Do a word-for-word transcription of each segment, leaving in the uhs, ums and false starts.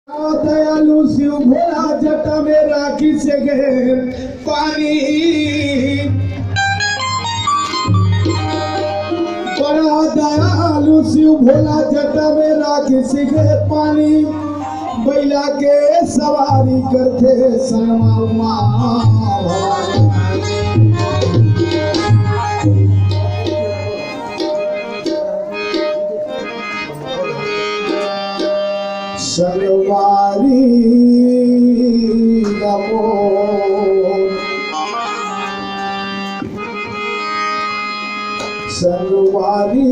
दयालु शिव भोला जटा में राखिस गे पानी। बड़ा दयालु शिव भोला जटा में राखिस गे पानी। बइला के सवारी करथे संगमा उमा भवानी। संगवारी गा मोर, संगवारी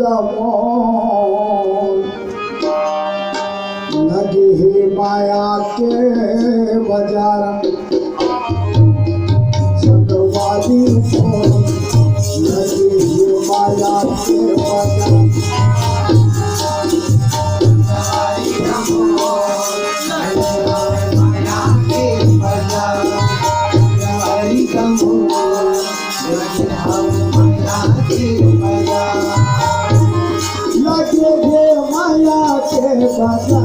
गा मोर, लगे हे माया के बाजार। संगवारी मोर, लगे हे माया के बाजार। लगे हे माया के बाजार।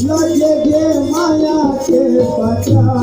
लगे हे माया के बाजार।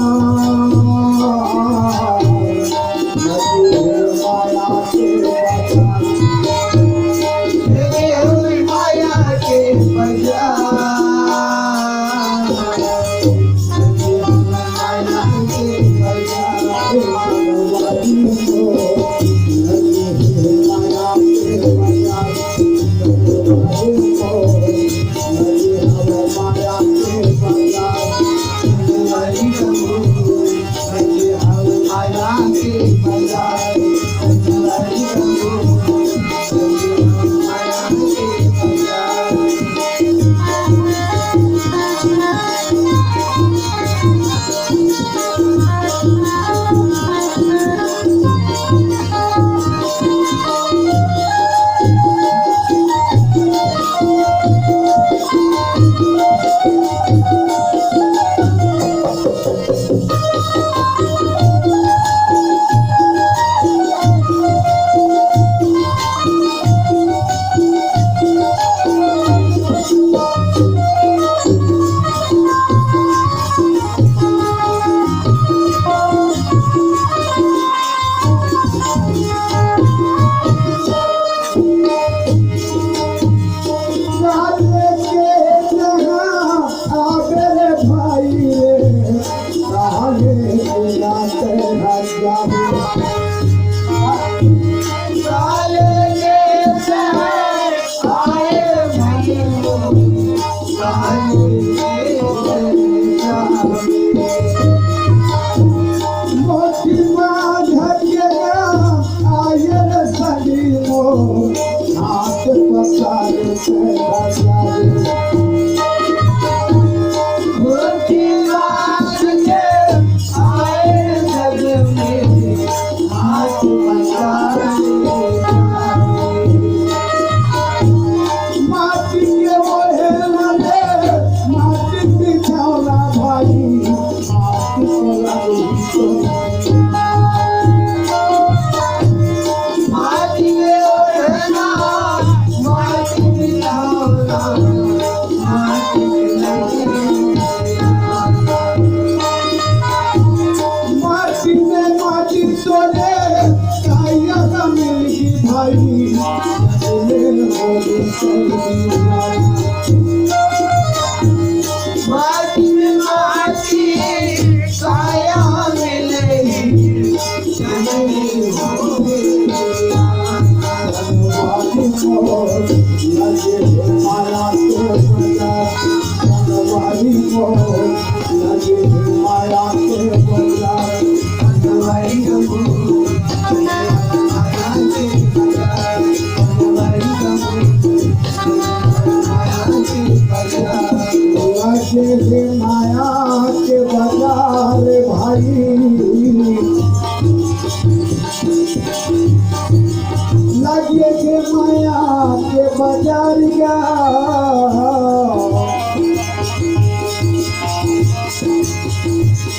के बजरिया,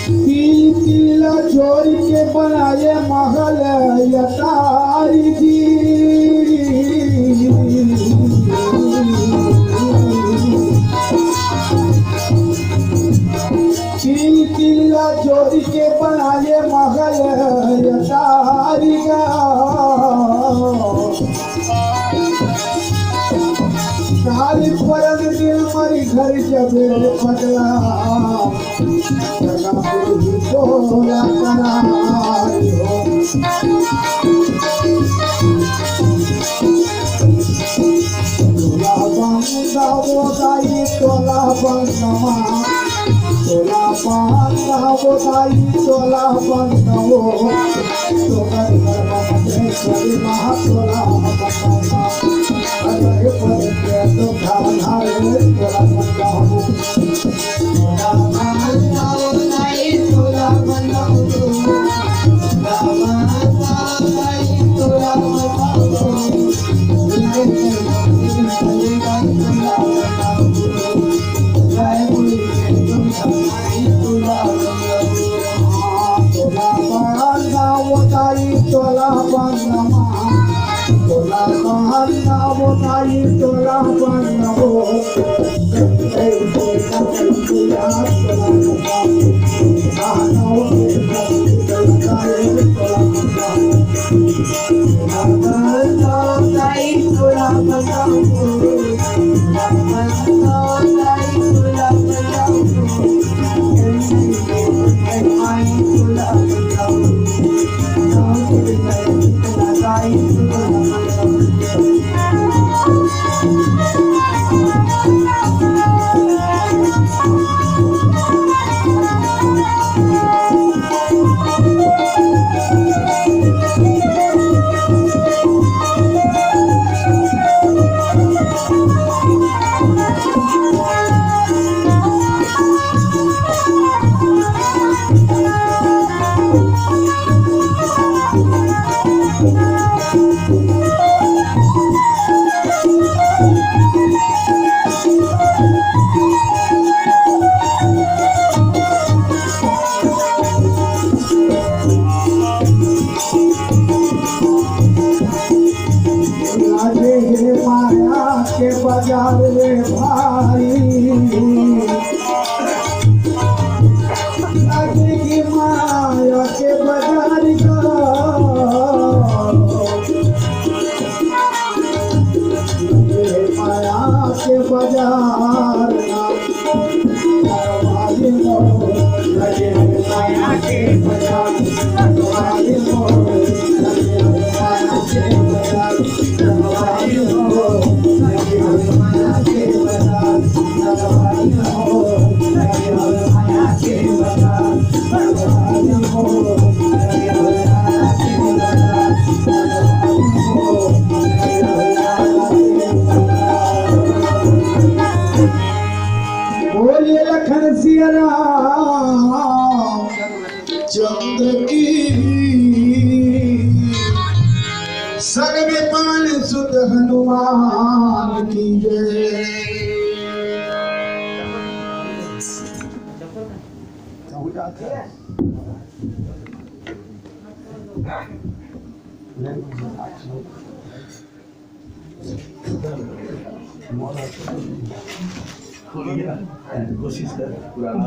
तिल तिल ला जोर के बनाए महल अटारी जी। तिल तिल ला जोर के बनाए महल अटारी गा। काली परन दिल मरी घर जबे पगला, टका पूरी टोला कराई हो। टोला बंदा वो दाई टोला बंदवा, टोला बंदा वो दाई टोला बंदवो। लागे हे माया के बाजार रे भाई, लागे हे माया के बाजार का। माया के बाजार ना, माया के बाजार। बोलिए लखन सिया राम चंद्र की, संग में पवन सुत हनुमान की जय।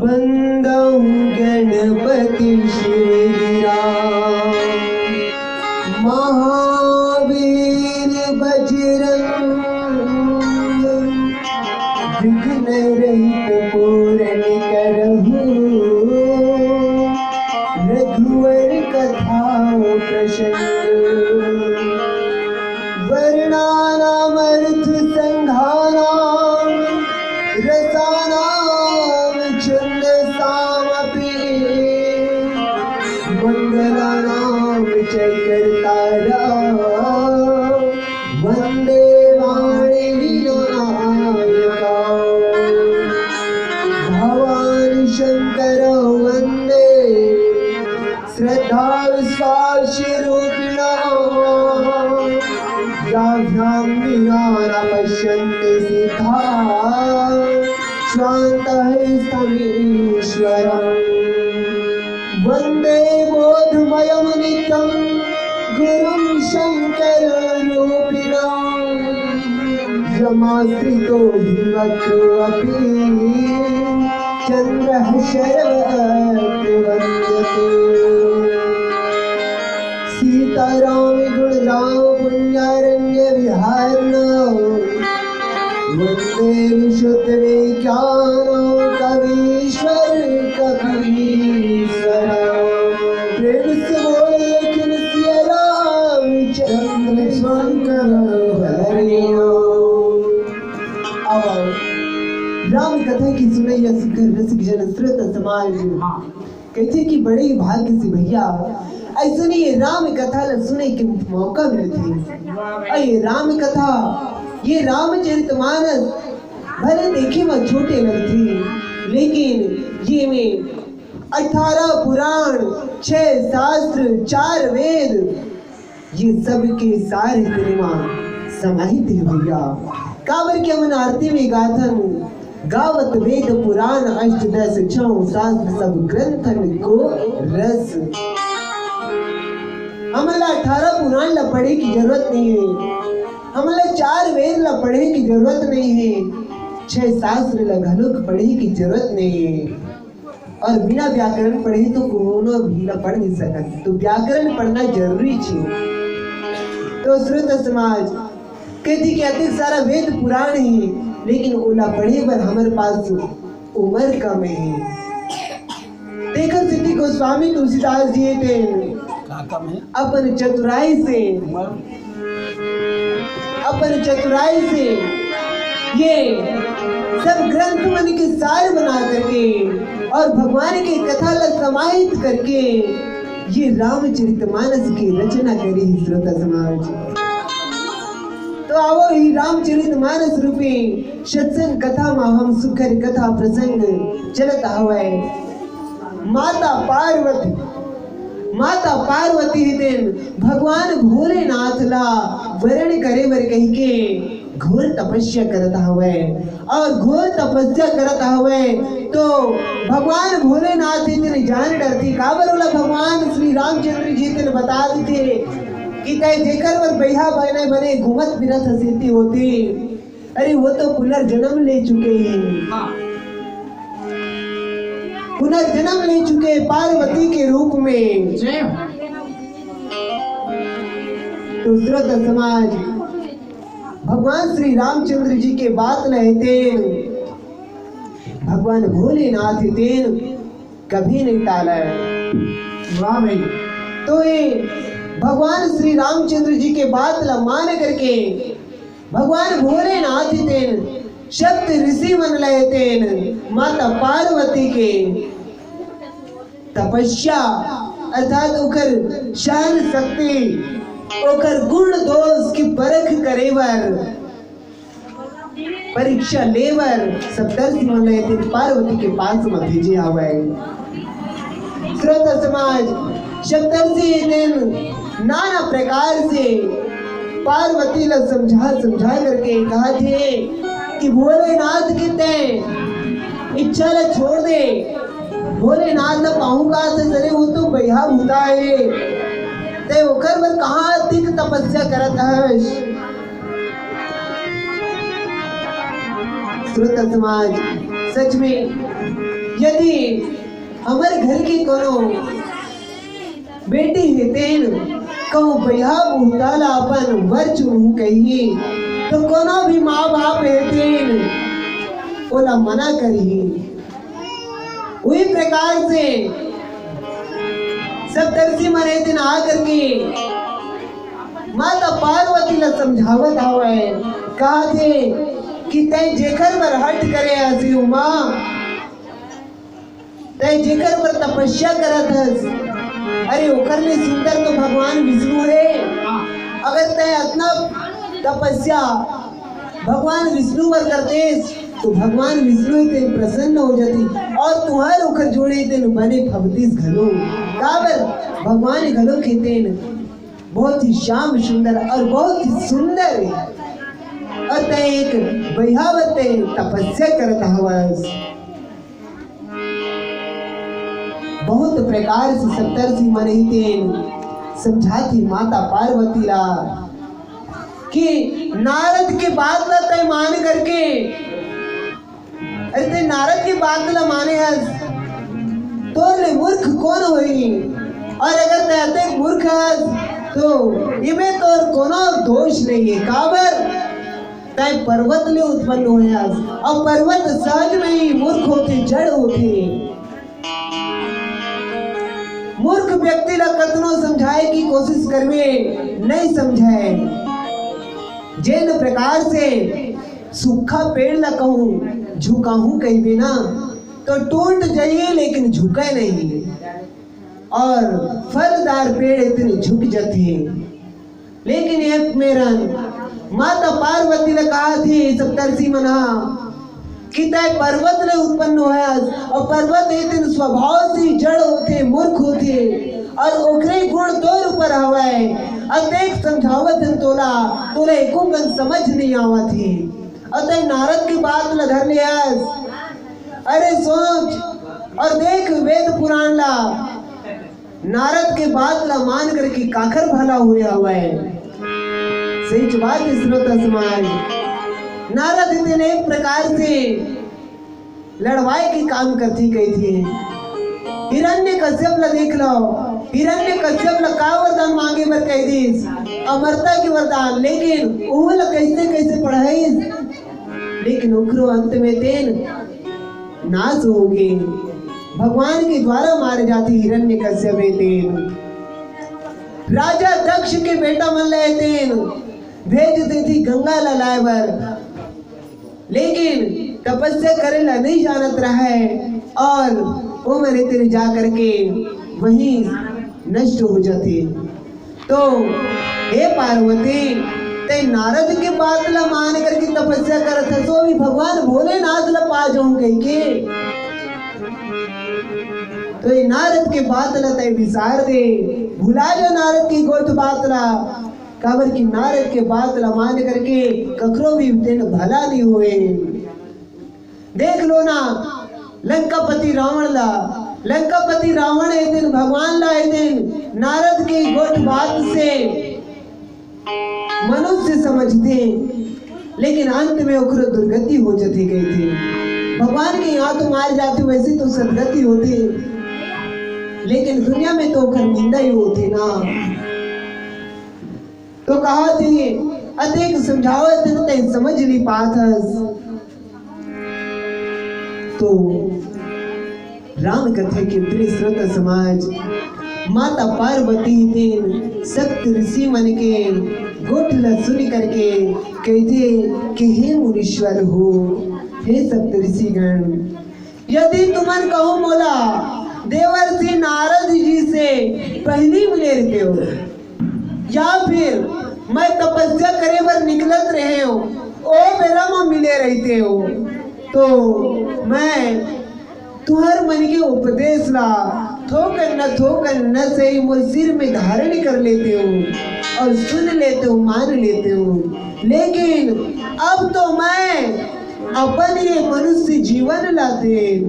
बंदौ गणपति श्री राम महावीर बजरंग, विघ्न रहित पूरन करहु रघुवर कथा प्रसंग। वर्णानामर्थसंघानां रसानां छन्दसामपि। मङ्गलानां च कर्तारं वन्दे वाणीविनायकम्। भवानी शंकरं वन्दे श्रद्धा विश्वास रूपिणः। याभ्यां न पश्यन्ति सिद्धा स्वान्तः स्थमीश्वरम्। वन्दे बोधमयं नित्यं गुरुं शङ्कररूपिणम्। यमाश्रितो हि वक्रोऽपि चन्द्रः शरवत् वन्द्यते। सीताराम गुण राम पुण्यारण्य विहार नाम। वंदे विशुद्ध विज्ञान कवीश्वर कपीश्वर। प्रेम से बोल लेकिन सिया राम चंद्र शंकर हरिओम। अब राम कथा के सुनइया सुघर रसिक जन श्रोता समाज। हाँ। कहिथे कि बड़े भाग्य से भैया, अइसने ये राम कथा ला सुने के मौका मिलथे। अउ ये राम कथा, ये रामचरित मानस भले देखे म छोटे लगथे, लेकिन ये में अठारह पुराण, छह शास्त्र, चार वेद, ये सब के सार तेने मा समाहित हे भैया। काबर के हमन आरती में गाथन, गावत वेद पुराण अष्टदस, छौ शास्त्र सब ग्रंथन को रस। हमन ला अठारह पुराण ला पढ़े के जरूरत नहीं हे, हमन ला चार वेद ला पढ़े के जरूरत नहीं हे, छह शास्त्र ला घलोक पढ़े के जरूरत नहीं हे। अउ बिना व्याकरण पढ़े तो कोनो भी ला पढ़ नहीं सकत, तो व्याकरण पढ़ना जरूरी छे। तो श्रोता समाज, कहिथे कि अतेक सारा वेद पुराण हे, लेकिन ओला पढ़े बर हमर पास उमर कम हे। तेखर सेती गोस्वामी तुलसीदास जी हे तेन का कम हे? अपन चतुराई से, उमर? अपन चतुराई से ये सब ग्रंथ मन के सार बना करके अउ भगवान के कथा ला समाहित करके ये रामचरित मानस की रचना करे हे श्रोता समाज। तो आवो, ही रामचरित मानस रूपी सत्संग कथा मा हम सुघर कथा प्रसंग चलत हवय। माता पार्वती, माता पार्वती हे तेन भगवान भोलेनाथ ला वरण करे बर कहिके घोर तपस्या करत हवय। अउ घोर तपस्या करत हवय तो भगवान भोलेनाथ हे तेन जान डरथे, काबर ओला भगवान श्री रामचंद्र जी तेन बता देथे कि तैं जेकर बर बइहा बने बने घूमत फिरत हस, सेती होथे। अरे, वो तो पुनर्जन्म ले चुके हैं। हाँ। पुनर्जन्म ले चुके पार्वती के रूप में। जय हो। तो श्रोता समाज, भगवान श्री रामचंद्र जी के बात ल हे तेन, भगवान भोलेनाथ हे तेन कभी नहीं टाला है। वाह भाई। तो ये भगवान श्री रामचंद्र जी के बात ला मान करके भगवान भोलेनाथ हे तेन सप्त ऋषि मन ल हे तेन माता पार्वती के तपस्या अर्थात ओकर सहन शक्ति, ओकर गुण दोष की परख करे बर परीक्षा ले बर सप्तर्षि मन ल हे तेन पार्वती के पास म भेजे हवय। श्रोता समाज, सप्तर्षि हे तेन नाना प्रकार से पार्वती ल समझा समझा करके कहत हे कि भोलेनाथ के तैं इच्छा ल छोड़ दे। भोलेनाथ ल पाहूं का से, अरे वो तो बइहा भूता हे, तैं ओकर बर कहाँ अधिक तपस्या करत हस? श्रोता समाज, सच में यदि हमर घर के कोनो बेटी हे तेन कहूं बइहा भूता ला अपन वर चुनहूं कहिही, तो कोनो भी माँ बाप हे तेन ओला मना करिही। उही प्रकार से सप्तर्षि मन हे तेन आ करके माता पार्वती ला समझावत हवय, कहत हे कि तैं जेकर बर हठ करे हस उमा, तैं जेकर बर तपस्या करत हस, अरे ओकर ले सुंदर तो भगवान विष्णु हे। अगर तैं अतना तपस्या भगवान विष्णु बर करतेस तो भगवान विष्णु हे तेन प्रसन्न हो जाती अउ तुंहर ओकर जोड़े तेन बने फबतीस घलो। काबर भगवान घलो के तेन बहुत ही श्याम सुंदर अउ बहुत ही सुंदर हे। तैं एक बइहावत तपस्या करत हवस। बहुत प्रकार से सप्तर्षि मन ही तेन समझात ही माता पार्वती ला कि नारद के बात ला तय मान करके, अरे तय नारद के बात ला माने हस, तोर ले मूर्ख कौन होई? और अगर तय अतेक मूर्ख हस तो इमे तोर कोनो दोष नहीं है। काबर? तय पर्वत ले उत्पन्न होय हस, और पर्वत सहज में ही मूर्ख होथे, जड़ होथे। मूर्ख व्यक्ति ला कतनो समझाए की कोशिश करबे, नहीं समझे। जेन प्रकार से सूखा पेड़ ला कहूँ झुकाहूँ कहिबे ना, तो टूट जाइए लेकिन झुके नहीं। और फलदार पेड़ इतने झुक जाते हैं। लेकिन एक मेरन माता पार्वती ने कहा थी, सप्तर्षि मन हा, कि तय पर्वत ले उत्पन्न होयस, और पर्वत एक दिन स्वभाव से जड़ होथे, मूर्ख होथे, और ओकरे गुण तोर ऊपर हवय। अतेक समझावत हन तोला, तोला एको कन समझ नहीं आवत हे। अतय नारद के बात ल धर ले हस। अरे सोच और देख वेद पुराण ला, नारद के बात ला मान करके काखर भला हुए हवय। सही बात हे श्रोता समाज, नारद इतने एक प्रकार से लड़वाए के काम करथे कहिथे। हिरण्य कश्यप ला देख लो, हिरण्य कश्यप ला का वरदान मांगे बर कह दिस? अमरता के वरदान। लेकिन ओहू ला कैसे कैसे पढ़ाइस, लेकिन ओकरो अंत में तेन नाश होगे। भगवान के द्वारा मारे जाथे हिरण्य कश्यप हे तेन। राजा दक्ष के बेटा मन ला तेन भेज देथे गंगा ला लाए बर। लेकिन तपस्या करे ला नहीं जानत रहय और ओमन तेन जा करके वहीं नष्ट हो जाथे। तो हे पार्वती, तय नारद के बात ला मान करके तपस्या करत हस, तो भी भगवान भोलेनाथ ला पा जाऊं कह के। तो ये नारद के बात ला तय विसार दे, भुला जा नारद की गोठ बात ला। काबर कि नारद के बात ला मान करके ककरो भी तेन भला नहीं होए। देख लो ना, लंकापति रावण ला, लंकापति रावण ए दिन भगवान ला, ए दिन नारद के गोठ बात से मनुष्य समझथे, लेकिन अंत में ओकरो दुर्गति हो जथे कहिथे। भगवान के यहाँ तो मार जाथे, वैसे तो सदगति होथे, लेकिन दुनिया में तो ओकर निंदा ही होथे ना। तो कहा थे, अतेक समझावत हन, तय समझ नहीं पात हस। तो राम कथा के प्रिय श्रोता समाज, माता पार्वती तेन सप्त ऋषि मन के गोठ ला सुन करके कहिथे कि हे मुनीश्वर हो, हे सप्त ऋषिगण, यदि तुमन कहूँ मोला देवर्षि नारद जी से पहली मिले रहते हो, या फिर मैं तपस्या करे बर निकलत रहे हो, ओ बेरा म मिले रहते हो, तो मैं तुहर मन के उपदेश ला थोकन न थोकन न सही मोर सिर में धारण कर लेते हो और सुन लेते हो, मान लेते हो। लेकिन अब तो मैं अपन ये मनुष्य जीवन ला दे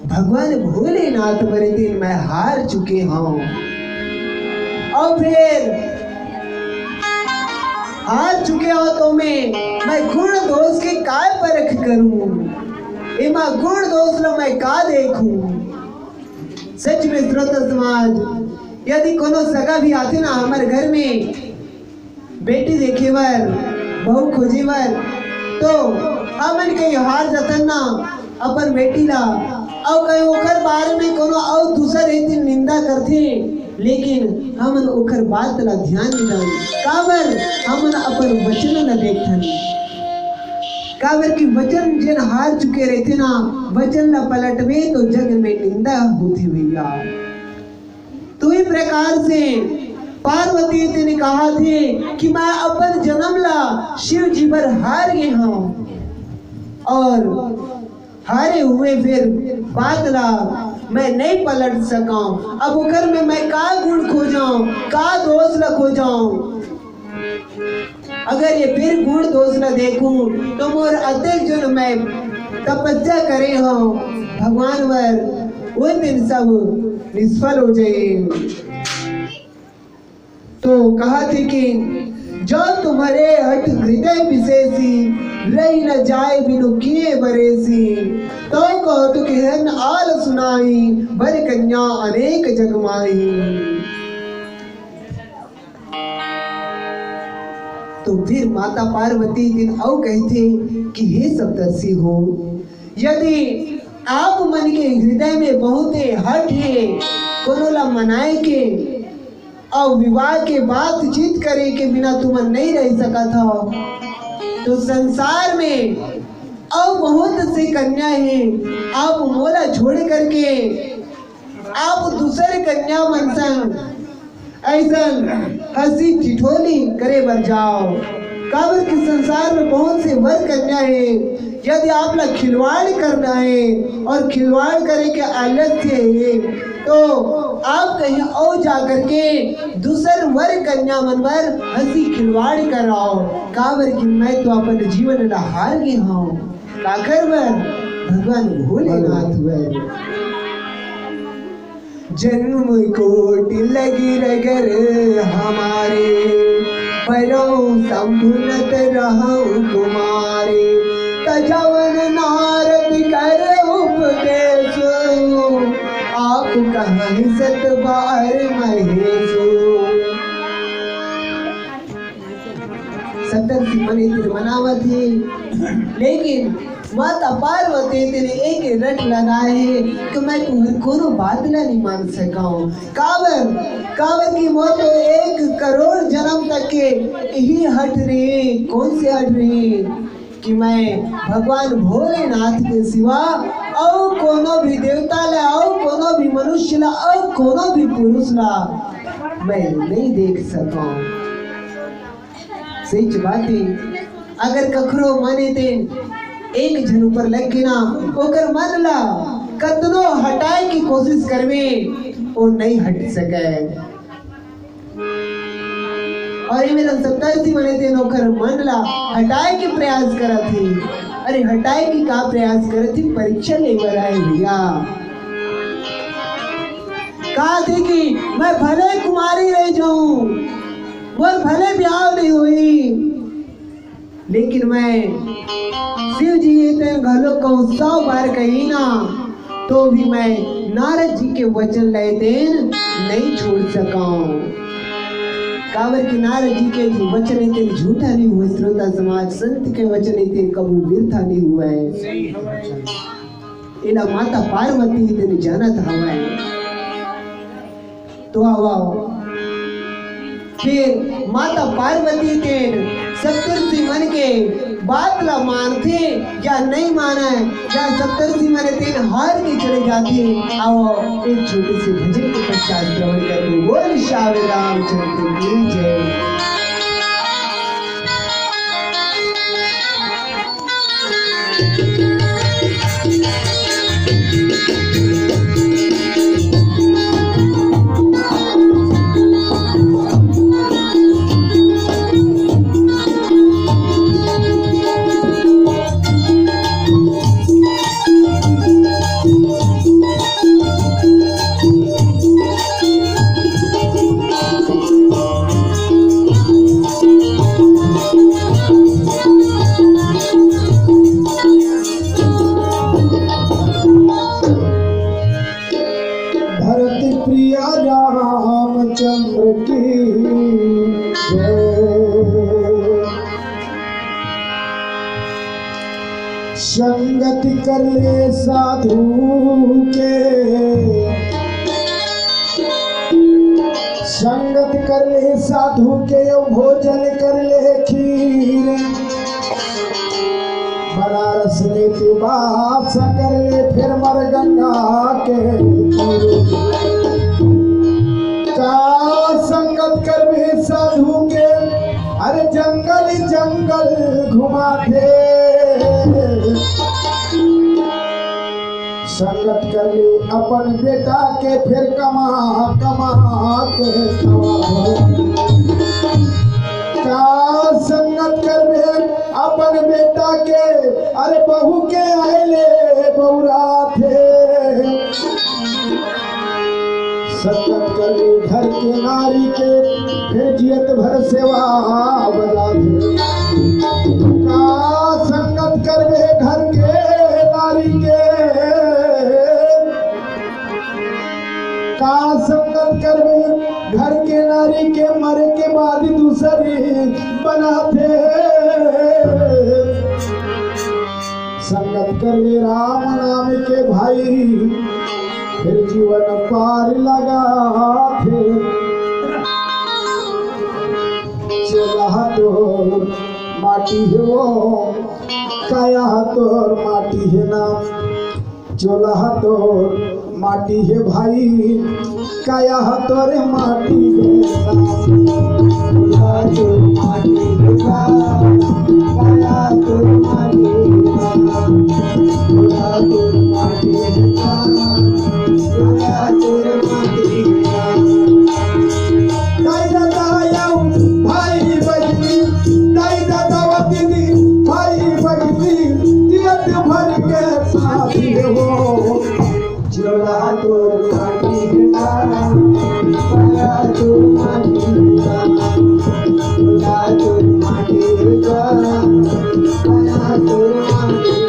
भगवान भोलेनाथ बर दिन मैं हार चुके हूँ। और फिर हार चुके हो तो मैं, मैं गुण दोष के काय परख करूं? एमा गुण दोष ला मैं का देखूं? सच में श्रोता समाज, यदि कोनो सगा भी आथे ना हमर घर में, बेटी देखे बर, बहू खोजे बर, तो हमन कहीं हार जतन ना अपन बेटी ला, अउ कहीं ओकर बारे में कोनो अउ दूसर रीति निंदा करथे, लेकिन हमन ओकर बात ला ध्यान नहीं दन। काबर? हमन अपन वचन ला देखथन। काबर कि वचन जेन हार चुके रहथे ना, वचन ला पलटबे तो जग में निंदा होथे भैया। तो ये प्रकार से पार्वती तेने कहा थे कि मैं अपन जन्म ला शिव जी बर हार गे हूँ और हारे हुए फिर बात ला मैं नहीं पलट सका। अब ओकर में मैं का गुण खोजाऊं, का दोष ला खोजाऊं? अगर ये फिर गुण दोष ला देखूं, तो मोर अतेक जोन मैं तपस्या करे हंव भगवान बर, वो दिन सब निष्फल हो जाए। तो कहा थे कि जो तुम्हरे हठ हृदय बिसेसी, रहि न जाय बिनु किए बरेसी। तो कहत कि हेन आलस नाहीं, बर कन्या अनेक जग माही। तो फिर माता पार्वती दिन अउ कहथे कि हे सप्तर्षि हो, यदि आप मन के हृदय में बहुते हठ हे कोनो ला मनाए के, अउ विवाह के बातचीत करे के बिना तुमन नहीं रह सकत हव, तो संसार में अउ बहुत से कन्या हे, आप मोला छोड़ करके आप दूसर कन्या मन संग अइसन हंसी ठिठोली करे बर जाव, काबर कि संसार में बहुत से वर कन्या हे। यदि आप ला खिलवाड़ करना हे अउ खिलवाड़ करे के आलस्य हे, तो आप कहीं अउ जा करके दूसर वर कन्या मन बर हंसी खिलवाड़ कराव, काबर कि मैं तो अपन जीवन ला हार गे हंव। काकर बर? भगवान भोलेनाथ बर। जन्म कोटि लगी रगर हमारे, परौ शंभु नत रहौ तुम्हारे। त जवन नारद कर उपदेश, आप कहाहीं सत बार महेश। सप्तर्षि मन ए तीर मनावत हे, लेकिन माता पार्वती तेने एक रट लगाए हे कि मैं तुम्हर कोनो बात ला नहीं मान सकंव। काबर, काबर कि मोर तो एक करोड़ जन्म तक के इही हठ रही। कौन से हठ रही? कि मैं भगवान भोलेनाथ के सिवा अउ कोनो भी देवता ला, अउ कोनो भी मनुष्य ला, अउ कोनो भी पुरुष ला मैं नहीं देख सकंव। सही बात हे, अगर कखरो मन हे तेन एक झन ऊपर लग गे ना, ओकर मन ला कतनो हटाए की कोशिश करबे, वो नहीं हट सके। अउ ये मेर सप्तर्षि मन हे तेन ओकर मन ला हटाए के प्रयास करत हे। अरे हटाए के का प्रयास करत हे? परीक्षा ले बर आए भैया। कहा थे कि मैं भले कुमारी रह जाऊं, मोर भले ब्याह नहीं होई, लेकिन मैं शिव जी के तेन घलो कहूं सौ बार कही ना, तो भी मैं नारद जी के वचन ला ए तेन नहीं छोड़ सकंव। काबर कि नारद जी के वचन ए तेन झूठा नहीं हुए, श्रोता समाज, संत के वचन ए तेन कभू व्यर्था नहीं हुए। एला माता पार्वती ए तेन जानत हवय। तो आवव, फिर माता पार्वती तेन सप्तर्षि मन के बात ला मानथे या नहीं मानय, या सप्तर्षि मन तेन हार के चले जाथे। आवव, एक छोटे से भजन के पश्चात श्रवण करबो। बोल श्याम रामचंद्र की जय। धरती प्रिया रामचंद्र की जय। संगति कर ले साधु के, संगति कर ले साधु के, यो भोजन कर ले खीर। बनारस में तू बास कर ले, फिर मर गंगा के तीर। का संगत करबे साधु के, अरे जंगल जंगल घुमाथे। संगत कर ले अपन बेटा के, फिर कमा कमा के खवाथे। का संगत करबे अपन बेटा के, अरे बहू के आए ले बउराथे। संगत करबे घर के नारी के, फिर जियत भर सेवा बजाथे। का संगत करबे घर के नारी के, का संगत करबे घर के नारी के, मरे के बाद दूसरी बनाथे। संगत करबे राम नाम के भाई, फिर जीवन पार लगाथे। चोला तोर माटी हे वो, काया तोर माटी हे ना। चोला तोर माटी हे भाई, काया तोर माटी हे ना। चोला तोर माटी हे ना, काया तोर माटी हे ना। चोला तोर माटी हे ना, काया तोर माटी हे ना। दाई ददा आऊ भाई बहिनी, दाई ददा व दीदी, भाई बहिनी, जियत भर के साथी हो। चोला तोर माटी हे ना, काया तोर माटी हे ना। चोला तोर माटी हे ना, काया तोर माटी हे ना।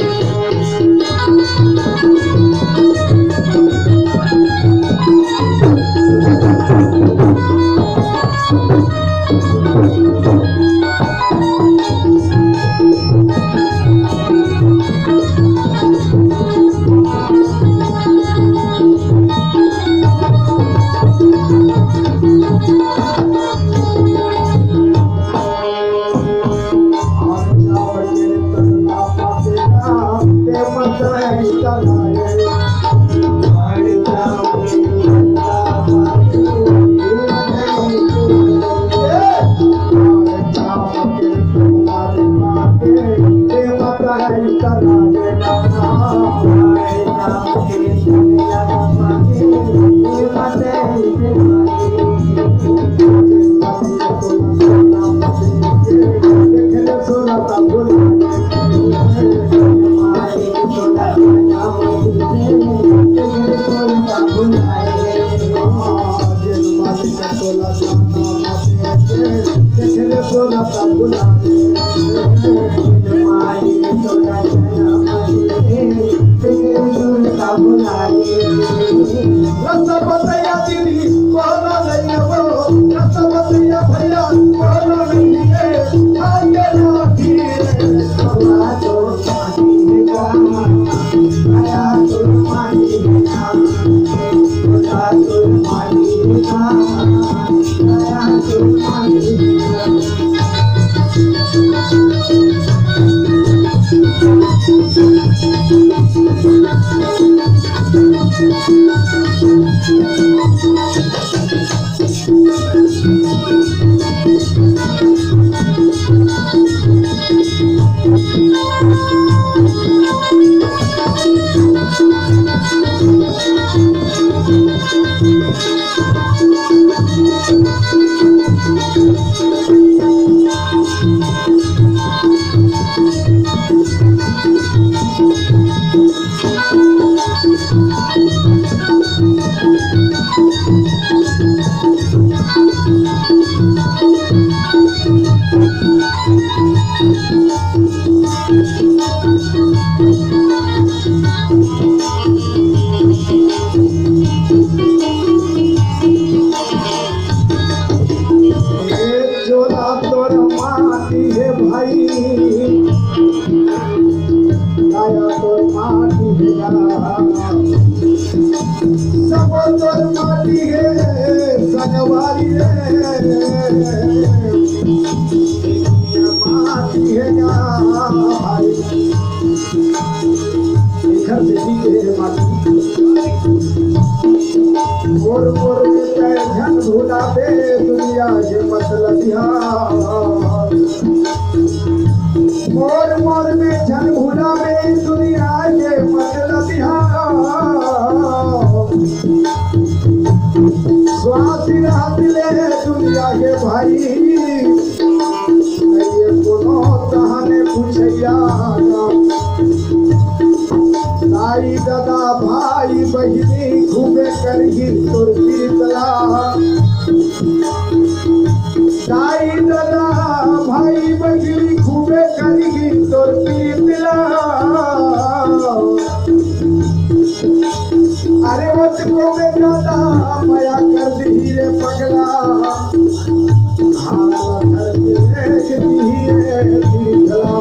ए चोला तोर माटी हे भाई, काया तोर माटी हे ना। सब तोर माटी हे संगवारी रे, माटी हे ना भाई। एखर सेती के हे माटी। मोर मोर में तै झन भुलाबे दुनिया के मतलबिहा। मोर मोर में झन भुलाबे दुनिया के मतलबिहा। स्वार्थी रहत ले दुनिया के भाई। भाई बहिनी खूबे करही तोर पीतला। दाई ददा भाई बहिनी खूबे करही तोर पीतला। अरे वो तो में ज्यादा मया कर दी रे पगला। हाँ, कर दी रे, दी रे, पीतला।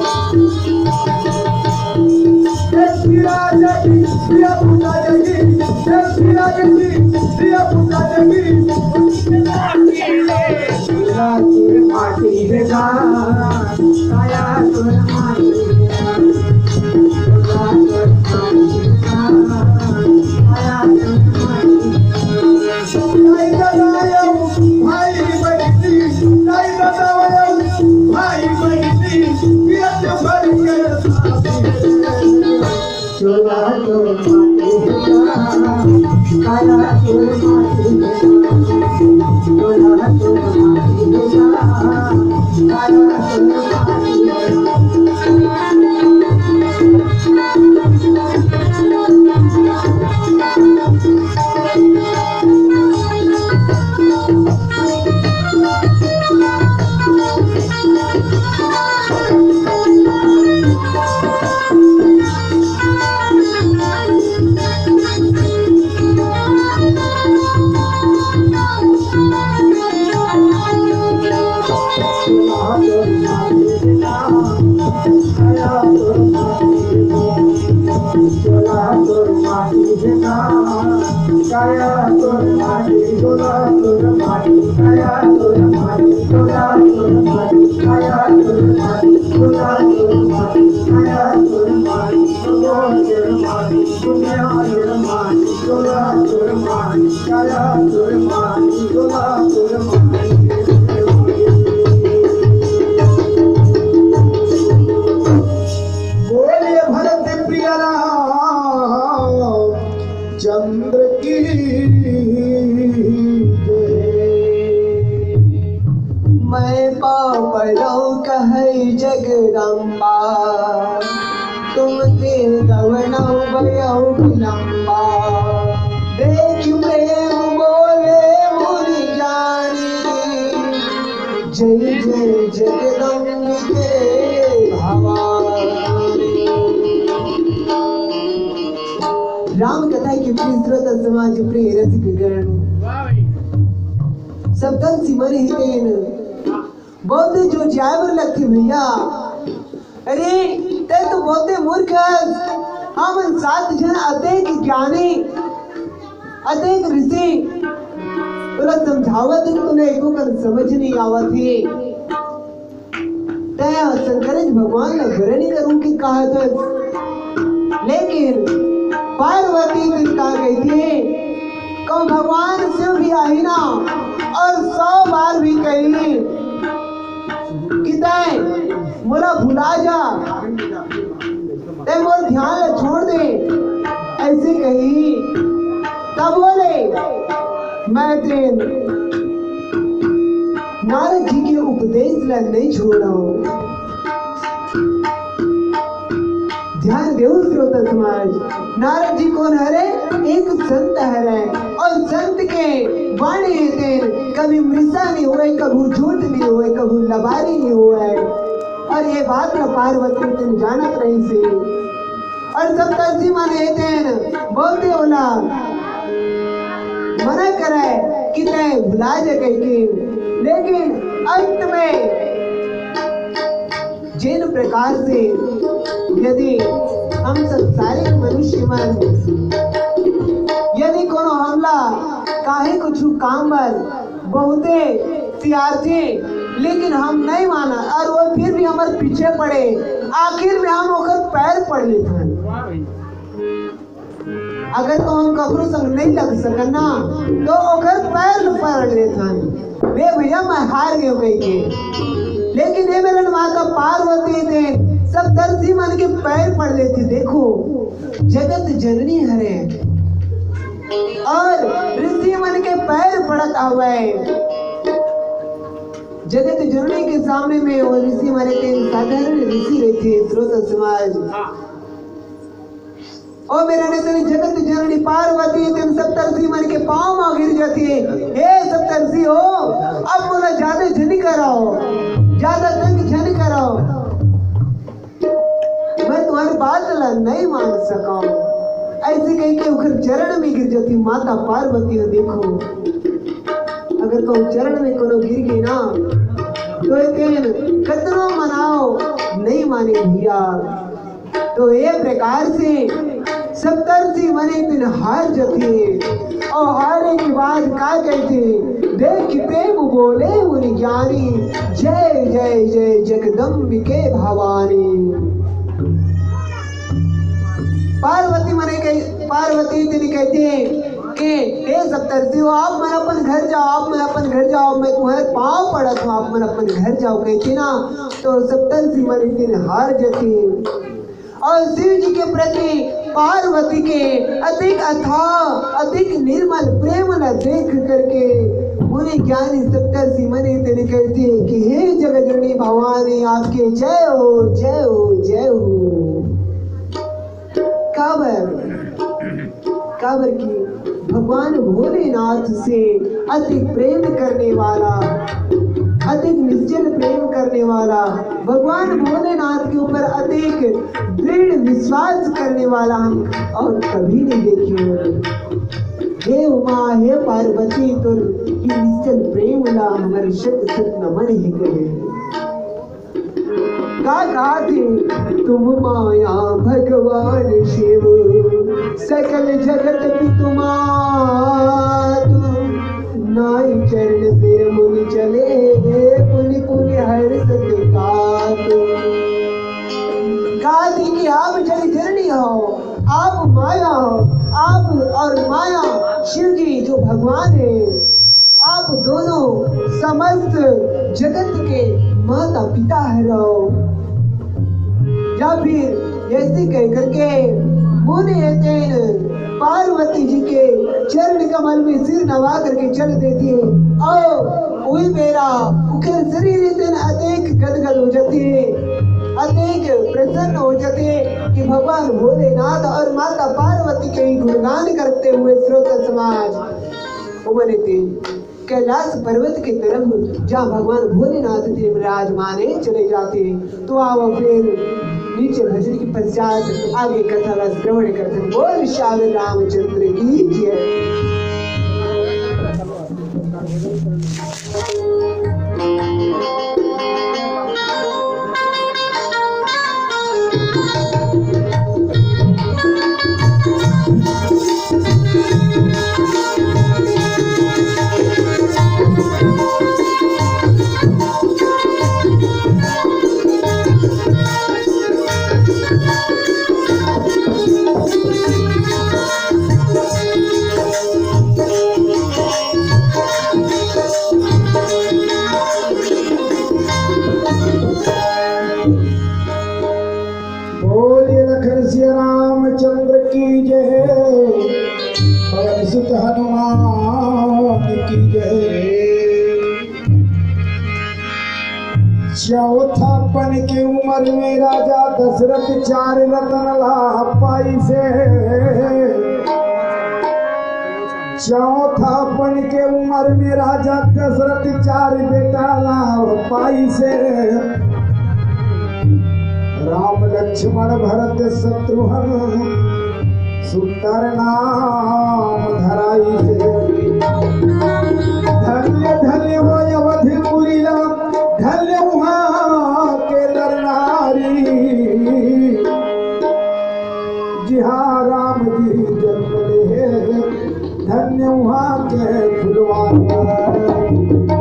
बोलिए भरत प्रिया राम चंद्र की जय। मैं पाँव पड़ौ कहै जगदम्बा, तुम तीर दवनौ भयौ विलम्बा। देख प्रेम बोले मुनि जानी, जय जय जगदम्बिके भवानी। राम कथा के प्रिय श्रोता समाज, प्रिय रसिक गण, सप्तर्षि मन ही तेन बहुते जो जाए बर लगथे भैया। अरे, तै तो बहुते मूर्ख हस। हमन सात झन अतेक ज्ञानी, अतेक ऋषि, तोला समझावत हन, तोला एको कन समझ नहीं आवत हे। तै शंकरेच भगवान ला बरनी करूं के कहत हस। लेकिन पार्वती दिन का कहिथे, कहूं भगवान शिव भी आही ना और सौ बार भी कही कि तै मोला भुला जा, तै मोर ध्यान ला छोड़ दे, ऐसे कही। तब बोले, मैं तेन नारद जी के उपदेश ला नहीं छोड़ो। ध्यान देव श्रोता समाज, नारद जी कोन हरे? एक संत हरे। और संत के वाणी हे तेन कभी मृषा नहीं होय, कभी झूठ नहीं होय, कभी लबारी नहीं होय। और ये बात ला पार्वती तेन जानत रहिसे। और सप्तर्षि मन हे तेन बहुते ओला मना करे कि तै भुला जा कहिके। लेकिन अंत में जिन प्रकार से यदि हम संसारिक मनुष्य मन यदि कोनो हमला काहे कुछ काम बर बहुते सियारथे, लेकिन हम नहीं माना और वो फिर भी हमर पीछे पड़े, आखिर में हम ओकर पैर पड़ लेथन। अगर तो हम ककरो संग नहीं लग सकन ना, तो ओकर पैर में पड़ लेथन। बे भैया, मैं हार गयो कहिके। लेकिन ये मेरे माता पार्वती दे सप्तर्षि मन के पैर पड़ लेथे। देखो, जगत जननी हरे और ऋषि मन के पैर पड़त आवे। जगत जननी के सामने में वो ऋषि मन के साधारण ऋषि रहिथे, श्रोता समाज। ओ मेरे ने तेरी जगत जननी पार्वती, तेन सप्तर्षि मन के पाँव म गिर जाती है। हे सप्तर्षि हो, अब मोला ज्यादा झन कराओ, ज्यादा तंग झन कराओ, मैं तुम्हारी बात ला नहीं मान सका। ऐसे कह के उखर चरण में गिर जाती माता पार्वती। देखो, अगर कहूँ चरण में कोनो गिर गई ना, तो ये तेन कतनो मनाओ, नहीं माने भैया। तो ये प्रकार से सप्तर्षि मने तेन हार जथे। और हारे के बाद का कहथे? देख प्रेम बोले मुनि ज्ञानी, जय जय जय जगदम्बिके भवानी। पार्वती मने कह, पार्वती तेन कहथे कि हे सप्तर्षि हो, आप मन अपन घर जाओ, आप मन अपन घर जाओ, मैं तुम्हारे पाँव पड़त हूँ, आप मन अपन घर जाओ, कहथे ना। तो सप्तर्षि मने तेन हार जथे। और शिव जी के प्रति पार्वती के अधिक अथाह, अधिक निर्मल प्रेम ला देख करके मुनि ज्ञानी सप्तर्षि मने तेन कहथे कि हे जगजननी भवानी, आपके जय हो, जय हो, जय हो। काबर, काबर कि भगवान भोलेनाथ से अधिक प्रेम करने वाला, अधिक निश्चल प्रेम करने वाला, भगवान भोलेनाथ के ऊपर अधिक दृढ़ विश्वास करने वाला हम और कभी नहीं देखे होंगे। हे उमा, हे पार्वती, तोर ई निश्चल प्रेम ला हमर शत शत नमन हे कहे। का कहा थे? तुम माया भगवान शिव, सकल जगत पितु मातु, नाई चरण सिर मुनि चले, पुनि पुनि हर्षत कातु। कहा थे कि आप जग जननी हो, आप माया हो, आप और माया शिव जी जो भगवान है, आप दोनों समस्त जगत के माता पिता हरव। या फिर ऐसे कह करके मुनि तेन पार्वती जी के चरण कमल में सिर नवा करके चल देती है। और वही बेरा उखर शरीर तेन अतेक गदगद हो जाती है, अतेक प्रसन्न हो जाती है कि भगवान भोलेनाथ और माता पार्वती के ही गुणगान करते हुए श्रोता समाज उमने तेन कैलाश पर्वत की तरफ, जहाँ भगवान भोलेनाथ जी विराजमान है, चले जाते हैं। तो आओ फिर नीचे भजन के पश्चात आगे कथा का श्रवण करते हैं। बोल श्याम रामचंद्र की जय। बोलिए लखन सिया रामचंद्र की जय, पवन सुत हनुमान की जय। चौथापन के उमर में राजा दशरथ चार रतन ला पाइसे। चौथापन के उमर में राजा दशरथ चार बेटा ला पाइसे। राम लक्ष्मण भरत शत्रुघ्न सुंदर नाम धराइसे। धन्य धन्य हो अवधपुरी राम, धन्य उहाँ के नर नारी। जिहाँ राम जी जन्म ले, धन्य उहाँ के फुलवारी।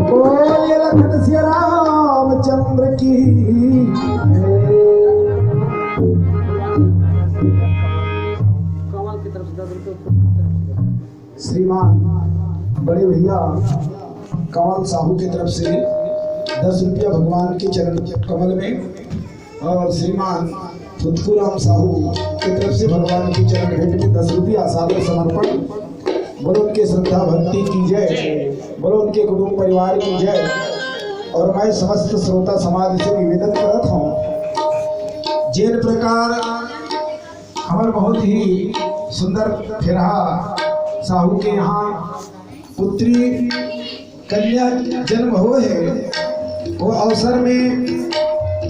बोलिए लखन सिया रामचंद्र की। श्रीमान बड़े भैया कंवल साहू की तरफ से दस रुपया भगवान के चरण कमल में, और श्रीमान फुदकू राम साहू की तरफ से भगवान के चरण भेंट में दस रुपया सादर समर्पण। बोलो उनके श्रद्धा भक्ति की जय, बोलो उनके कुटुंब परिवार की जय। और मैं समस्त श्रोता समाज से निवेदन करत हूँ, जिन प्रकार हमर बहुत ही सुंदर फेरहा साहू के यहाँ पुत्री कन्या जन्म होय हे, वो अवसर में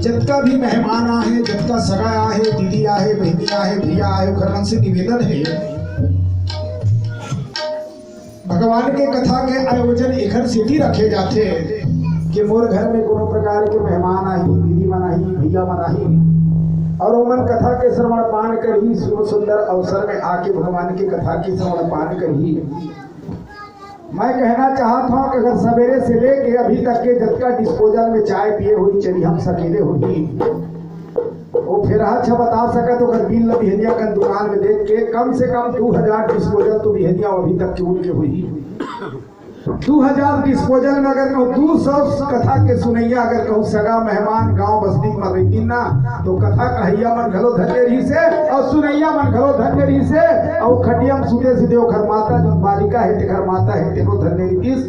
जतका भी मेहमान आहे, जतका सगा आहे, दीदी आहे, बहिनी आहे, भैया आहे, ओकर मन से निवेदन हे, भगवान के कथा के आयोजन एखर सेती रखे जाथे कि मोर घर में कोनो प्रकार के मेहमान आही, दीदी मन आही, भैया मन आही, और ओमन कथा के श्रवण पान करही, सुंदर अवसर में आके भगवान के कथा के श्रवण पान करही। मैं कहना चाहत हूँ कि अगर सवेरे से लेके अभी तक के जतका डिस्पोजल में चाय पिए होही, चरी हम सकेले होही, वो फेरहा छ बता सकत, ओकर बिल ल बिहनिया कन दुकान में देख के कम से कम दू हजार डिस्पोजल तो बिहनिया अभी तक के उनके होही। दू हजार डिस्पोजल में अगर कहूँ दू सौ कथा के सुनैया, अगर कहूँ सगा मेहमान गांव बस्ती में रहितिन ना, तो कथा कहैया मन घलो धन्य रहिस हे और सुनैया मन घलो धन्य रहिस हे। और खटिया में सुते सुते ओखर माता, जो बालिका हे, तेखर माता हे, तेनो धन्य रहितिस।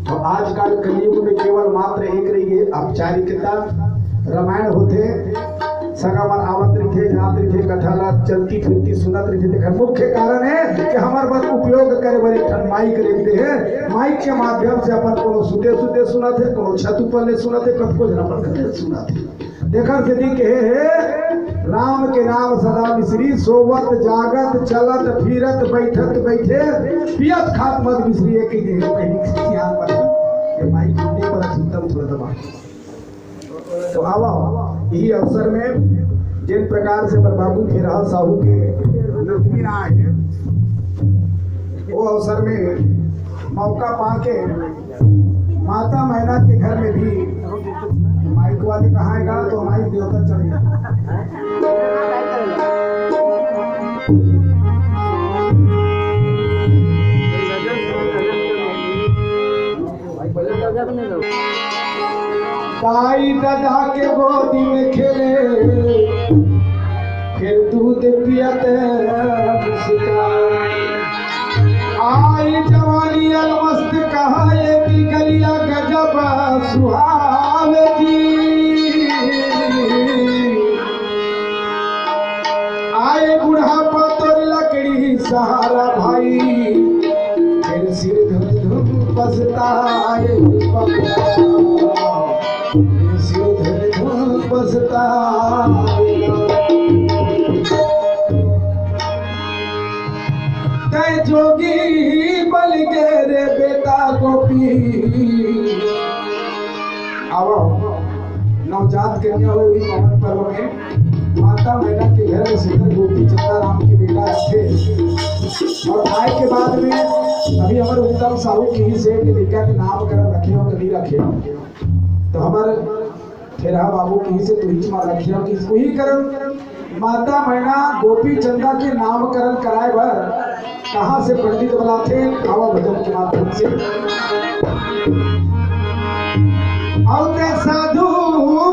तो आजकल कलयुग में केवल मात्र एक रहि गे, औपचारिकता। रामायण होथे, सगा मन आवत रहिथे, जात रहिथे, कथा ला चलती फिरती सुनत रहिथे। तेखर मुख्य कारण हे कि हमर बर उपयोग करे बर एक ठन माइक रख दे हे। माइक के माध्यम से अपन कोनो सुते सुते सुनत हे, कोनो छत ऊपर ले सुनत हे, कतको झन अपन घर ले सुनत हे। तेखर सेती कहे हे, राम के नाम सदा मिसरी, सोवत जागत चलत फिरत बैठत बैठे, पियत खात मत बिसरी। एक ही देह पहली सियान बना, ये माइक सुनने पर उत्तम थोड़ा दबा। तो आवा, यही अवसर में जिन प्रकार से हमर बाबू फेरहा साहू के नतनी आए हैं, वो अवसर में मौका पाके माता मैना के घर में भी माइक वाले कहाँ आएगा तो माइक देवता चढ़ गया। दाई ददा के गोदी में खेले, फिर दूध पियत मुस्कान। आई जवानी अलमस्त कहाए कि गलिया गजब सुहावे जी। आए बुढ़ापा तोर लकड़ी सहारा भाई, फिर सिर धुन धुन पछताए। सिर धुन धुन पछताए। तै जोगी बन गे रे बेटा गोपी। आवा, नवजात कन्या होय उही पावन पर्व में माता मैना के घर में सुंदर गोपी चंदा राम के बेटा रखे। और आए के बाद में अभी हमर उत्तम साहू किहिस हे कि लइका के नामकरण रखे हो कि नहीं रखे हो, तो हमर फेरहा बाबू किहिस हे तुहिच मा रखे हो कि उही करन माता मैना गोपी चंदा के नामकरण कराए बर कहाँ से पंडित बुलाथे, आवा भजन के माध्यम से। अउ ते साधु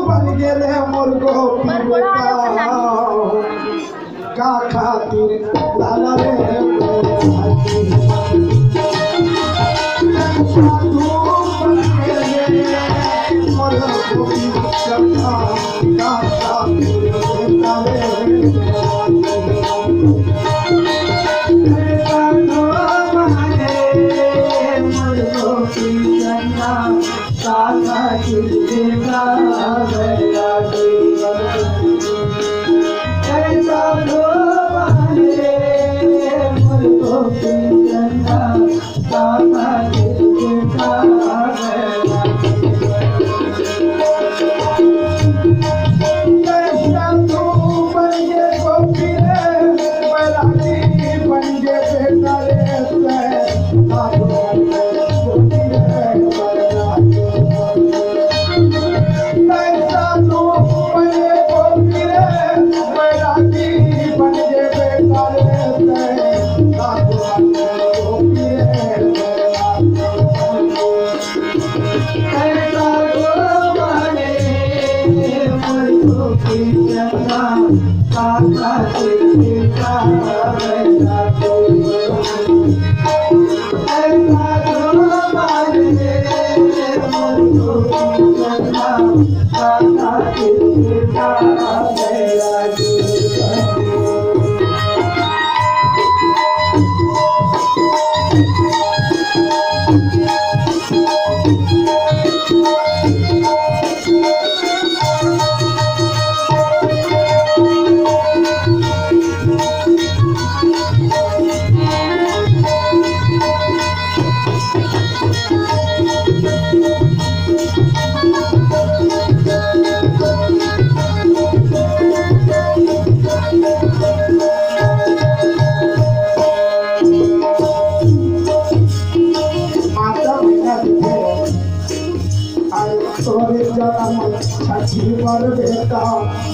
बन गेले मोर गोपी बेटा, का खातिर लाला रे साधु बन गेले मोर गोपी बेटा।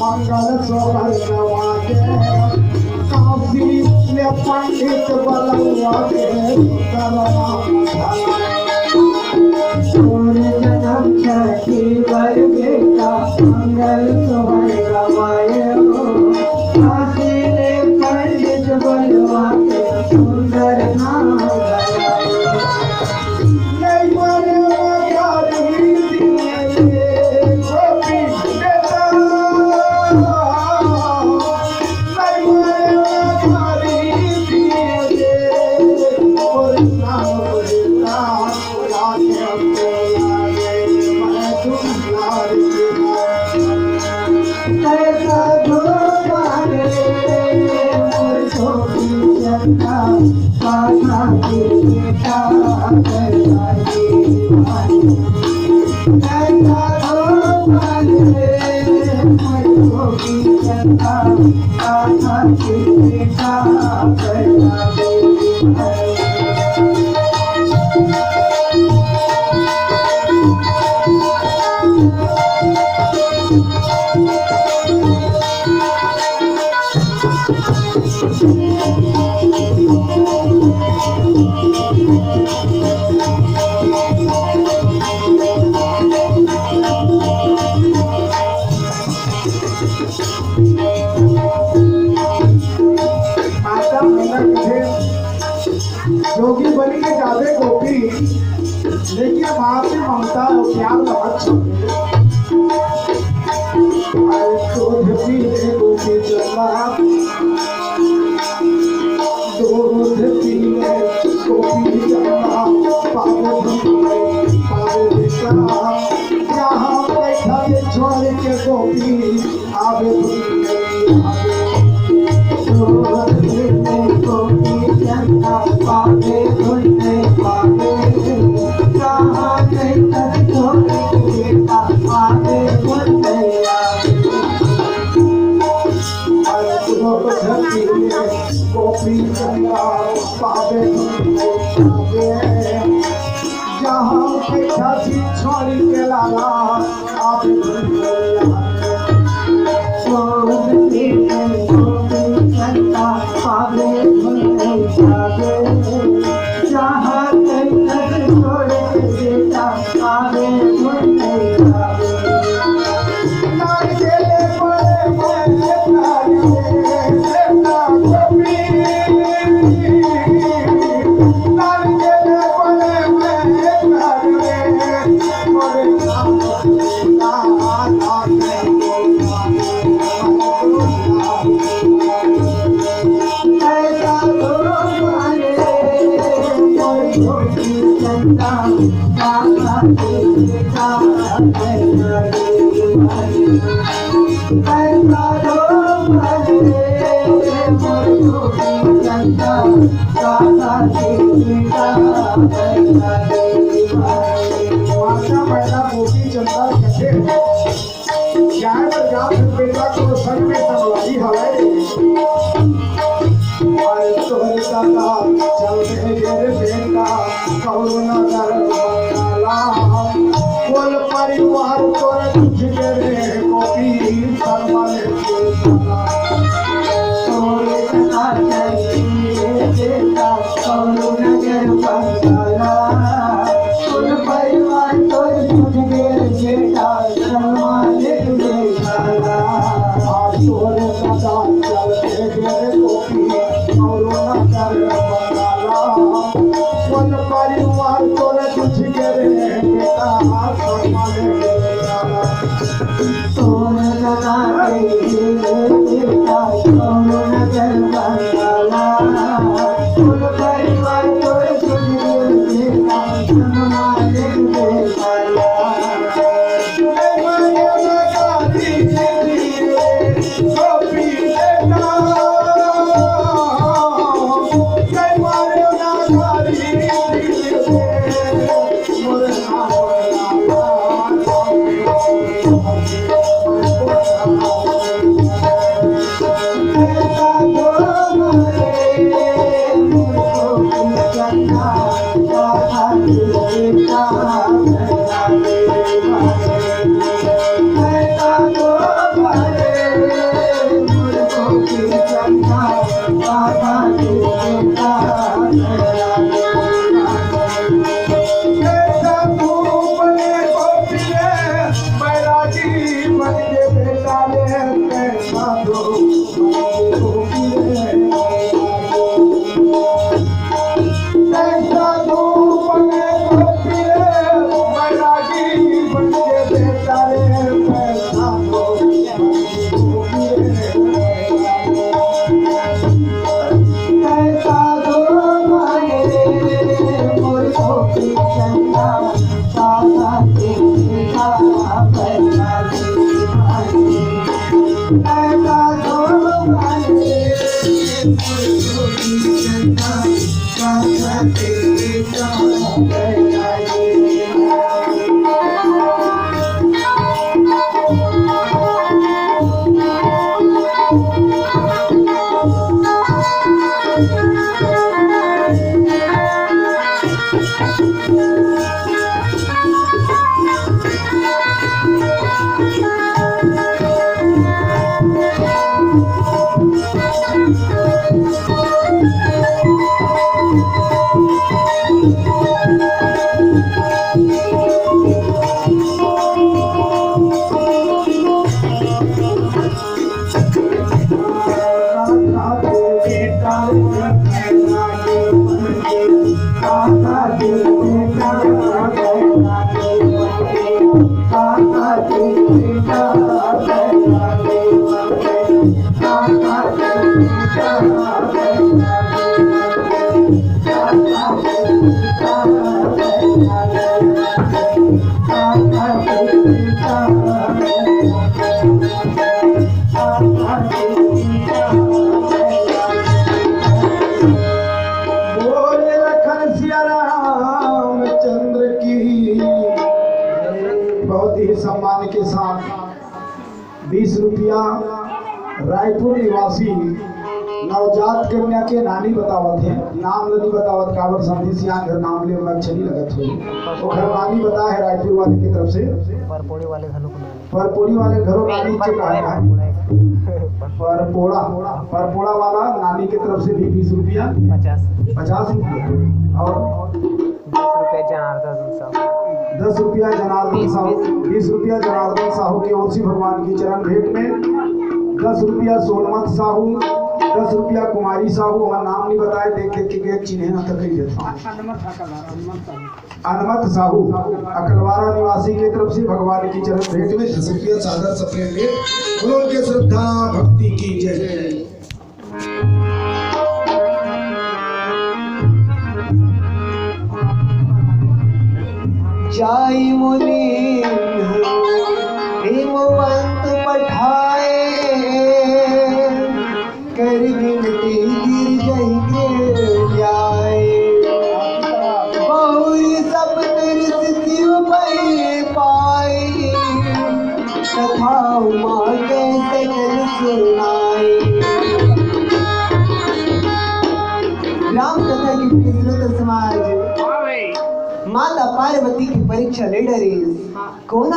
मंगल सोहर गवा के, काशी ले पंडित बलवा के, सुंदर नाम धरा। पूर्व जन्म छठी बर बेटा, मंगल सोहर गवाए हो। काशी ले पंडित बलवा के, सुंदर नाम धरा। माता मैना कथे, जोगी बन के गावे गोपी, लेकिन बाप से ममता और प्यार बहुत छोटे। अरे दूध पीले गोपी चंदा, दूध पीले गोपी चंदा, पावे धुन पावे बेटा, जहाँ बैठा के छोड़ के गोपी आवे धुन आवे। गोपी चंदा पावे, जहाँ पे खासी छोड़ी के लाला। माता मैना गोपी चंदा कथे, जाए बर जात हन बेटा, कोनो संग में संगवारी हवय। अरे तोहरे दादा चल दे गे रे बेटा, कौनो नगर वाला। कुल परिवार तोर टूट गे रे गोपी, शर्मा ले तोर दादा। तोहरे दादा चल दे गे बेटा, कौनो नगर वाला। कुल परिवार तोर टूट गे रे बेटा, बोले लखन सिया रामचंद्र की। बहुत ही सम्मान के साथ बीस रुपया रायपुर निवासी नवजात कन्या के नानी बतावत हे, नाम ल नहीं बतावत, काबर समधी सियान घर नाम ले म अच्छा नहीं लगत होही। ओखर नानी बता हे रायपुर वाले के तरफ से। परपोड़ी वाले घलो को नानी। परपोड़ी वाले घरो नानी के कहा है। परपोड़ा, परपोड़ा वाला नानी के तरफ से भी बीस रुपया। पचास। पचास रुपया। और दस रुपया जनार्दन साहू। दस रुपया जनार्दन साहू, बीस रुपया जनार्दन साहू की ओर से भगवान की चरण भेंट में, दस रुपया सोनमत साहू, दस रुपया कुमारी साहू, हमर नाम नहीं बताए, देख देख के चिन्हे ना तक ही देता हूँ। हनुमत साहू अकलवारा निवासी की तरफ से भगवान की चरण भेंट में दस रुपया चादर सप्रेम भेंट। बोलो के श्रद्धा भक्ति की जय। जाई मुनि हिमवंत पठाए, कर विनती गिर जहि के ल्याए। बहुरी सप्त ऋषि शिव पहि पाए, कथा उमा के सकल सुनाए। राम कथा की प्रिय श्रोता समाज, माता पार्वती की परीक्षा ले डरिस। कोन ह?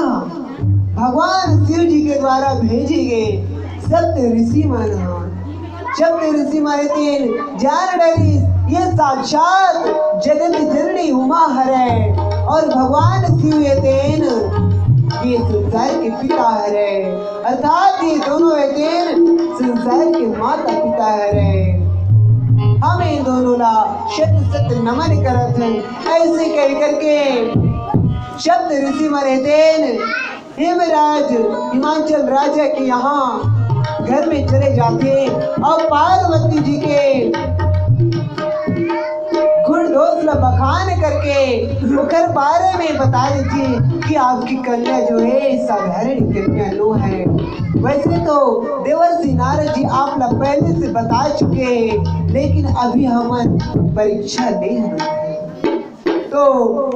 भगवान शिव जी के द्वारा भेजे गए सप्त ऋषि मन ह। सप्त ऋषि मन तेन जान डरिस, ये साक्षात जगत जननी उमा हरे और भगवान शिव ये तेन ये संसार के पिता हरे, अर्थात ये दोनों ये तेन संसार के माता पिता हरे। हम इन दोनों ला शत शत नमन करत हन। ऐसे कह करके सप्त ऋषि मन हे तेन हिमराज हिमांचल राजा के यहाँ घर में चले जाथे और पार्वती जी के गुण दोष ला बखान करके ओकर बारे में बता देथे कि आपकी कन्या जो है साधारण कन्या नो है। वैसे तो देवर्षि नारद जी आप ला पहले से बता चुके हैं, लेकिन अभी हमन परीक्षा ले हन। तो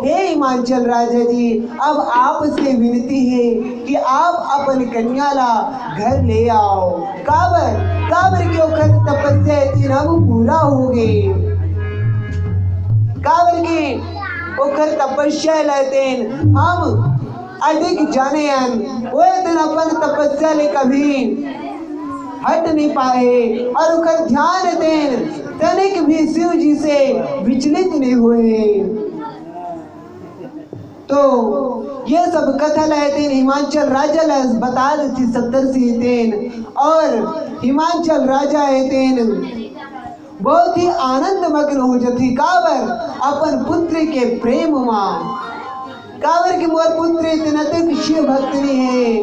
हे हिमांचल राजा जी, अब आपसे विनती है कि आप अपन कन्या ला घर ले आओ। काबर, काबर के ओखर तपस्या हे तेन अब पूरा हो गे। काबर के ओखर तपस्या हे तेन हम अडिग जाने हन, ओह तेन अपन तपस्या ले कभी हट नहीं पाए और ओकर ध्यान तेन तनिक भी शिव जी से विचलित नहीं होए। तो ये सब कथा ला हे तेन हिमांचल राजा ला बता देथे सप्तर्षि हे तेन, और हिमांचल राजा हे तेन बहुत ही आनंद मग्न हो जथे। काबर? अपन पुत्र के प्रेम मा। काबर कि मोर पुत्र इतना अतेक शिव भक्त नहीं है,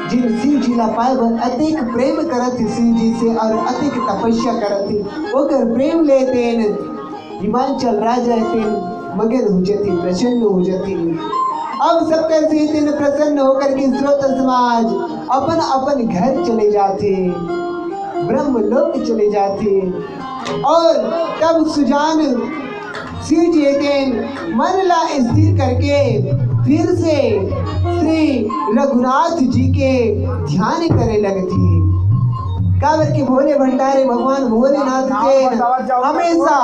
जिन शिव जी ला पाए बर अतेक प्रेम करत हे शिव जी से और अतेक तपस्या करत हे, ओकर प्रेम ले तेन हिमांचल राजा हे तेन मगन हो जथे, प्रसन्न हो जथे। अब सबकर से तेन प्रसन्न होकर के श्रोता समाज अपन अपन घर चले जाथे, ब्रह्म लोक चले जाथे। और तब सुजान शिव जी हे तेन मन ला स्थिर करके फिर से श्री रघुनाथ जी के ध्यान करे लगथे। काबर के भोले भंडारी भगवान भोलेनाथ तेन हमेशा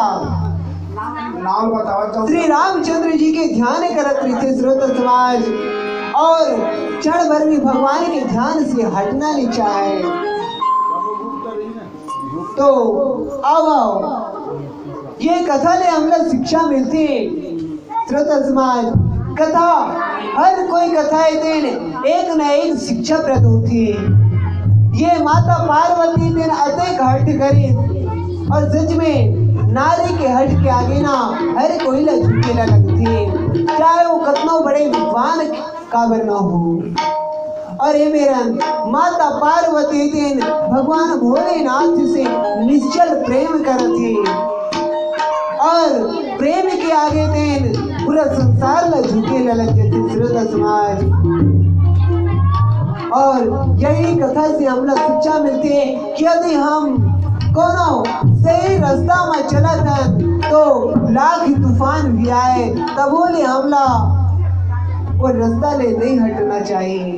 श्री रामचंद्र जी के ध्यान करत रहिथे श्रोता समाज, और क्षण भर भी भगवान के ध्यान से हटना नहीं चाहे। तो आओ, आओ, ये कथा ले हमला शिक्षा मिलथे। श्रोता समाज, कथा, हर कोई कथा हे तेन एक न एक शिक्षाप्रद होथे। ये माता पार्वती तेन अतेक हठ करे, और सच में नारी के हठ के आगे ना हर कोई ला झुके ला लगथे, चाहे वो कतनो बड़े विद्वान काबर ना हो। और ये मेरन माता पार्वती तेन भगवान भोलेनाथ से निश्चल प्रेम करत हे, और प्रेम के आगे तेन पूरा संसार ला झुके ला लग जथे श्रोता समाज। और यही कथा से हमला शिक्षा मिलथे कि यदि हम कोनो सही रास्ता में चलत हन तो लाख तूफान भी आए, तभो ले हमला वो रास्ता ले नहीं हटना चाहिए।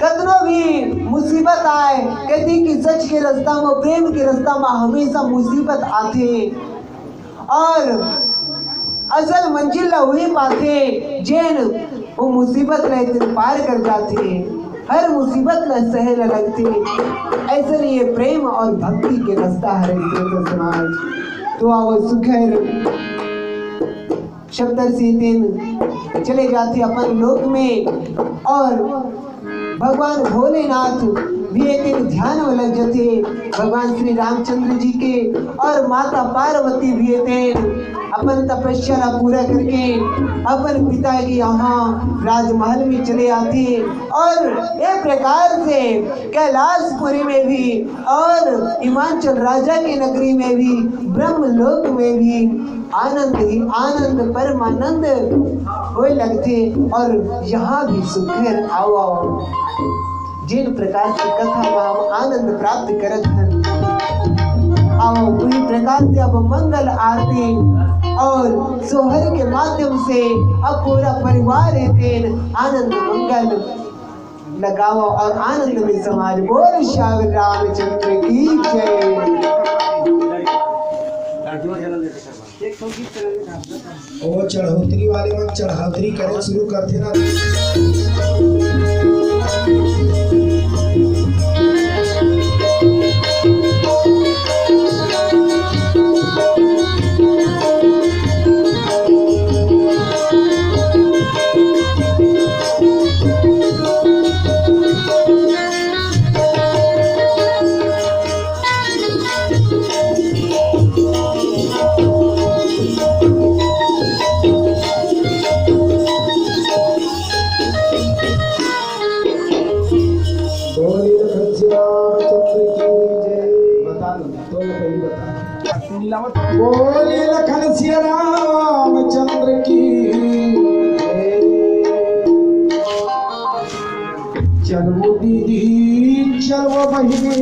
कतनो भी मुसीबत आए, कथे कि सच के रास्ता में, प्रेम के रास्ता में हमेशा मुसीबत आथे, और असल मंजिल ला वही पाथे जेन वो मुसीबत ला एक दिन पार कर जाथे, हर मुसीबत ला सहे ला लगथे। ऐसे लिए प्रेम और भक्ति के रास्ता हरे श्रोता समाज। तो आओ सुघर सप्तर्षि तेन चले जाथे अपन लोक में, और भगवान भोलेनाथ भी एक दिन ध्यान में लग जाथे भगवान श्री रामचंद्र जी के, और माता पार्वती भी एक दिन अपन तपस्या ला पूरा करके अपन पिता के यहाँ राजमहल में चले आथे। और ये प्रकार से कैलाशपुरी में भी और हिमांचल राजा के नगरी में भी, ब्रह्म लोक में भी आनंद ही आनंद, परमानंद होए लगथे। और यहाँ भी सुघर आओ, आओ, जिन प्रकार से कथा में हम आनंद प्राप्त करत हन, आओ, उही प्रकार से अब मंगल आरती और सोहर के माध्यम से अब पूरा परिवार हे तेन आनंद मंगल लगाओ और आनंद में समाज। बोल श्याम रामचंद्र की जय। वो चढ़ौतरी वाले मन चढ़ौतरी करे शुरू करथे ना। बोले लखन श्याम चंद्र की जय। बता दो, तो पहली बता। बोले लखन सिया रामचंद्र की। चलवो दीदी, चलवो बहिनी।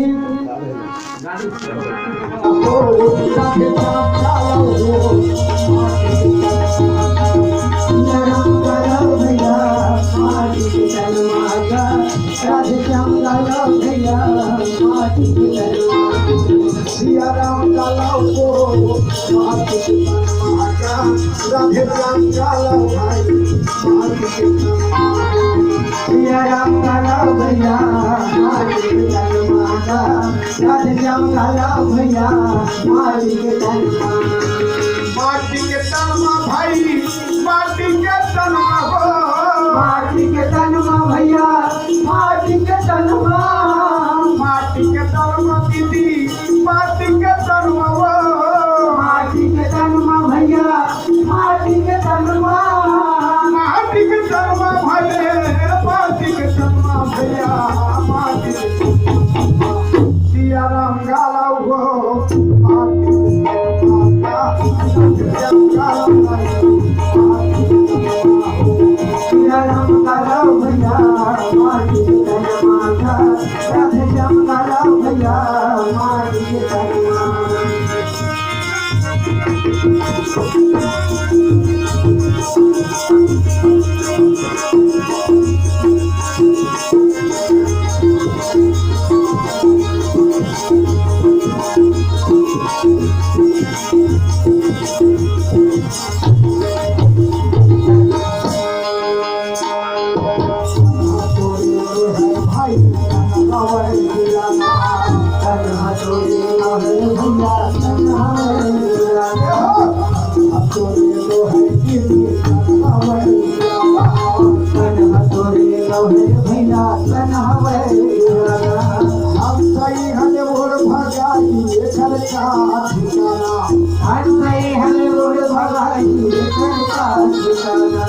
राधे श्याम लाला भैया, माटी के दरबार। सिया राम लाला को, माटी के दरबार। राधे श्याम लाला भाई, माटी के दरबार। सिया राम लाला भैया, माटी के दरबार। राधे श्याम लाला भैया, माटी के दरबार। माटी के तनमा भाई, माटी के तनमा हो, राधे श्याम काला भैया, माटी के तन मा। हम सही हन ओढ़ भगाई, एकर का ठिकाना। हम सही हन ओढ़ भगाई, एकर का ठिकाना।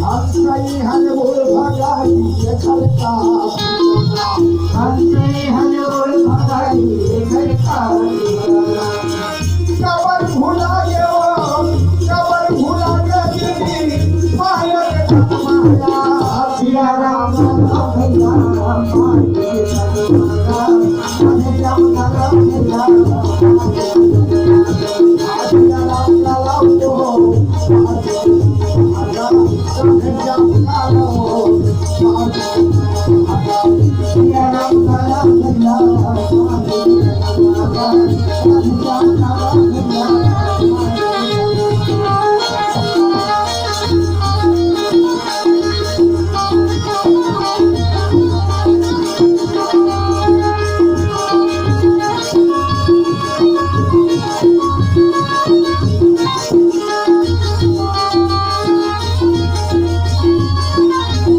हम सही हन ओढ़ भगाई, एकर का ठिकाना। हम सही हन ओढ़ भगाई, एकर का ठिकाना। कबर भुला गे, कबर भुला गे, पायल का माया। सिया राम राम भैया, सिया राम काला, राधे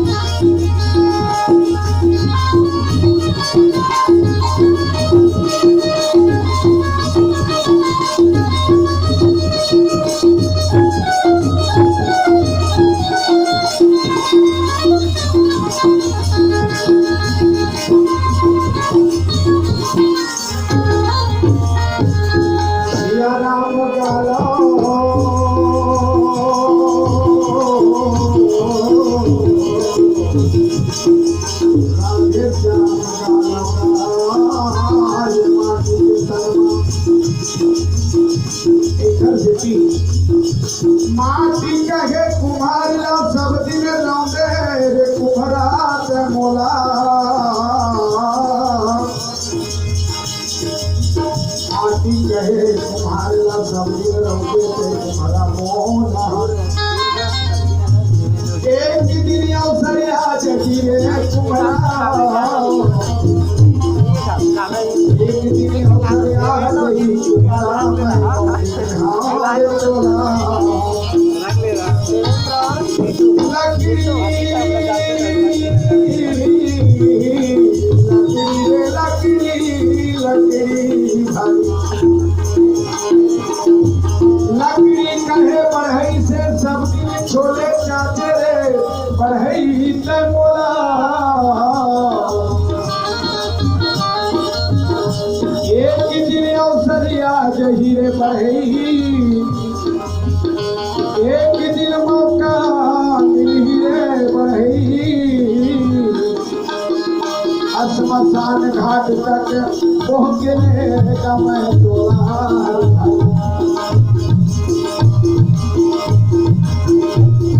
श्याम काला, ये माटी के तन मा। एकर सेती माटी कहे कुम्हार ला सब दिन रौंदे रे कुम्हरा ते मोला। माटी कहे कुम्हार ला सब दिन रौंदे ते कुम्हरा मोला। एक दिन अवसर आ जही रे कुम्हरा। एक दिन अवसर आ जही कुम्हरा। लकड़ी, लकड़ी, लकड़ी, लकड़ी, लकड़ी, लकड़ी कहे बढ़ई से सब दिन छोले चाचे रे, बढ़ई ते मोला। एक दिन अवसर आ जही रे बढ़ई, एक दिन मौका मिलही रे बढ़ई, श्मशान घाट तक पहुँचने का मैं तोहार।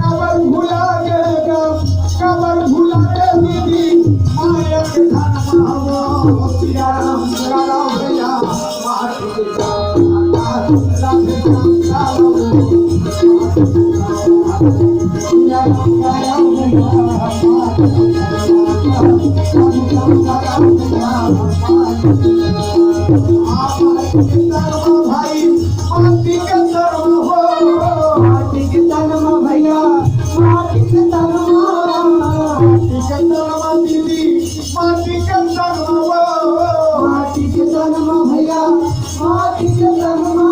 कबर भुला गे गा, कबर भुला गे दीदी, माया के धन मा हो, सिया राम, राम भैया। माटी के तन मा भैया, माटी के तन मा, माटी के तन मा दीदी, माटी के तन मा, माटी के तन मा भैया, माटी के तन मा,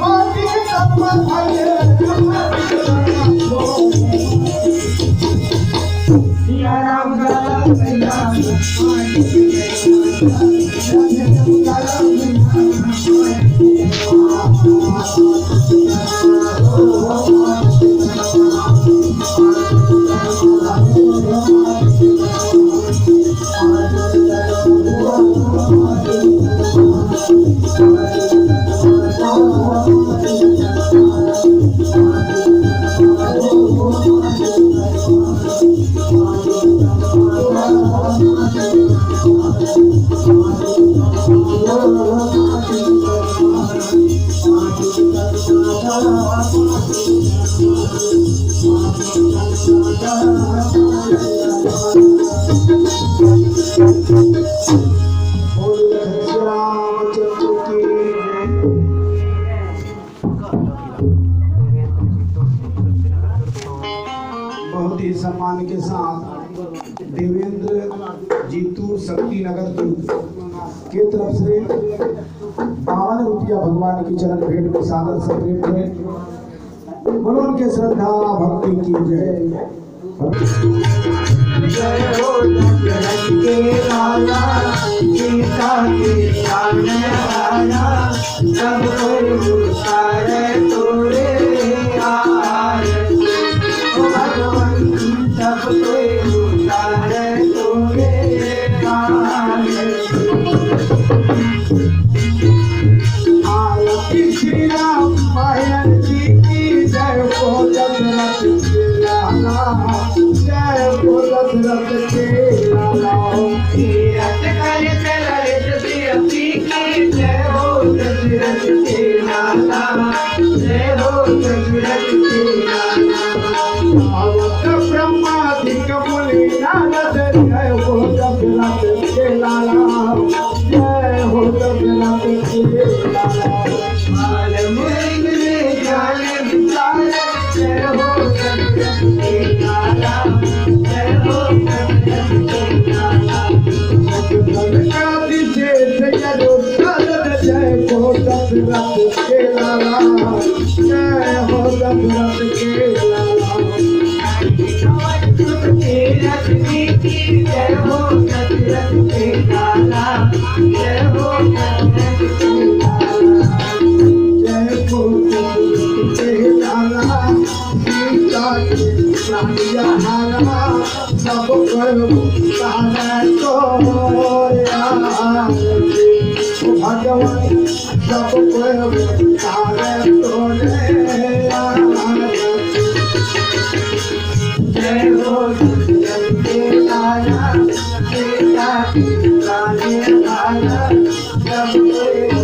माटी के तन मा भैया। सिया राम का भैया। शक्ति नगर के तरफ से बावन रुपया भगवान के चरण भेंट में सादर से भेंट है। बोलो उनके श्रद्धा भक्ति की जय। जय हो दशरथ के लाला, सीता के लाल राजा, सब कोई उतारे तोरे आरती। ओ भगवान, सब कोई उतारे तोरे आरती। आरती श्री राम मायन जी की जय हो दशरथ के लाला, जय हो दशरथ के लाला। तीरथ कलित ललित श्री की जय हो दशरथ के लाला, जय हो दशरथ के लाला। आवत ब्रह्मादिक मुनि नारद जय हो दशरथ के लाला, जय हो दशरथ के लाला। माल मुनि में जान विचार जय हो दशरथ के लाला, जय हो दशरथ के लाला। जगत का विशेष यदु नारद जय हो दशरथ के लाला, जय हो दशरथ के लाला। भगवान सब कोई उतारे तोरे आरती। जय हो दशरथ के लाला, सीता के लाल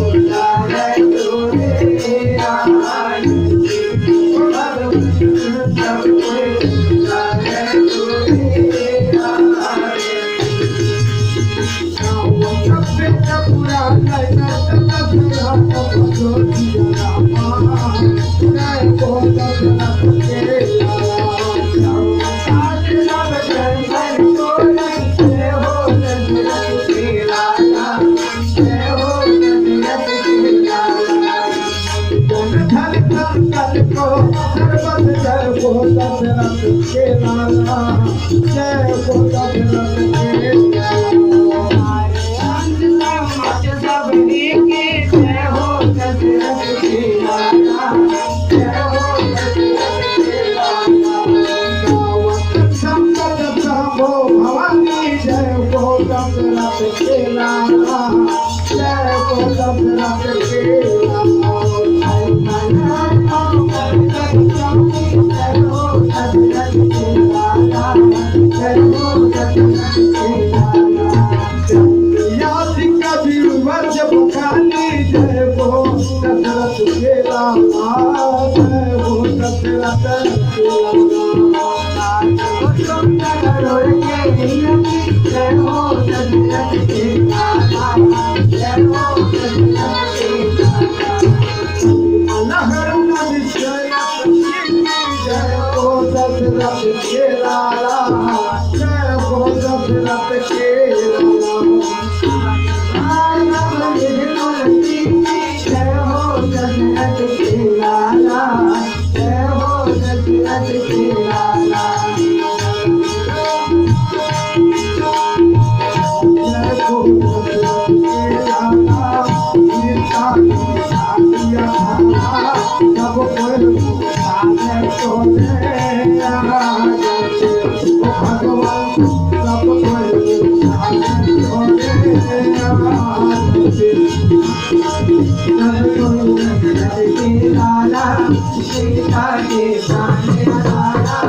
लाला,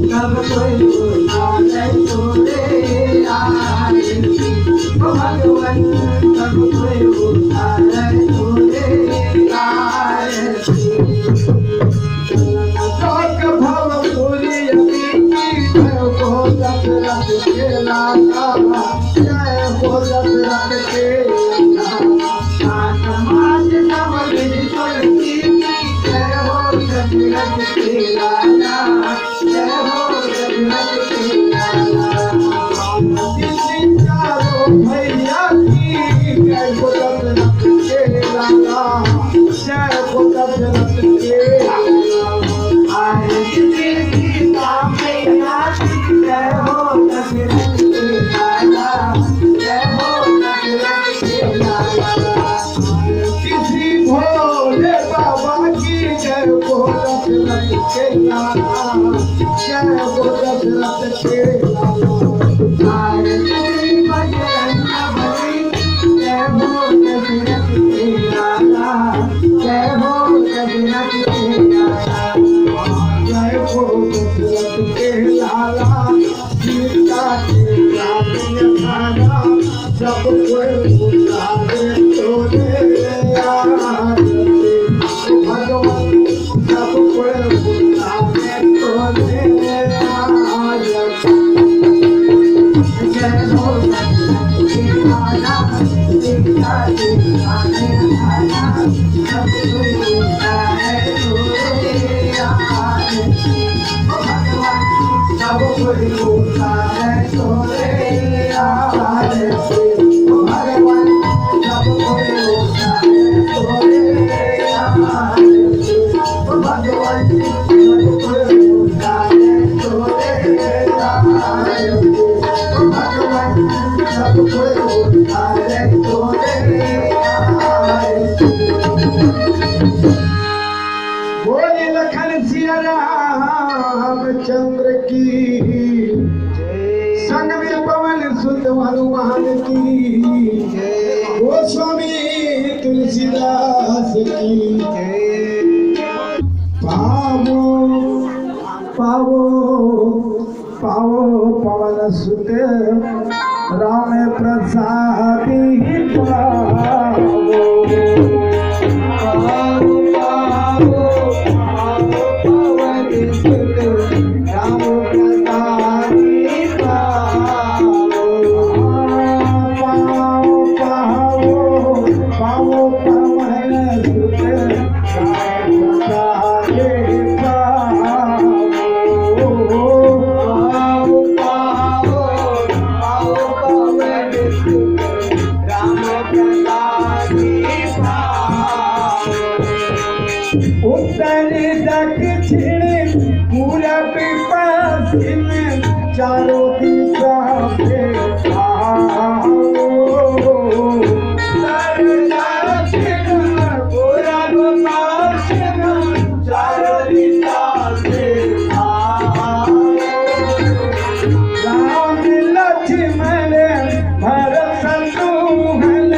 सब कोई उतारे तोरे आरती। भगवान सब कोई उतारे तोरे आरती। बोले लखन सिया रामचंद्र की, संग में पवन सुत हनुमान की, गोस्वामी तुलसीदास की। पावो, पावो, पावो पवन सुत राम प्रसादी पावो। पावो, पावो, पावो पवन सुत राम प्रसादी पावो। पावो, पावो, पावो पवन सुत उत्तर दक्षिण पूरब पश्चिम चारों दिशा से आओ। उत्तर दक्षिण पूरब पश्चिम चारों दिशा से आओ। राम लक्ष्मण भरत शत्रुघ्न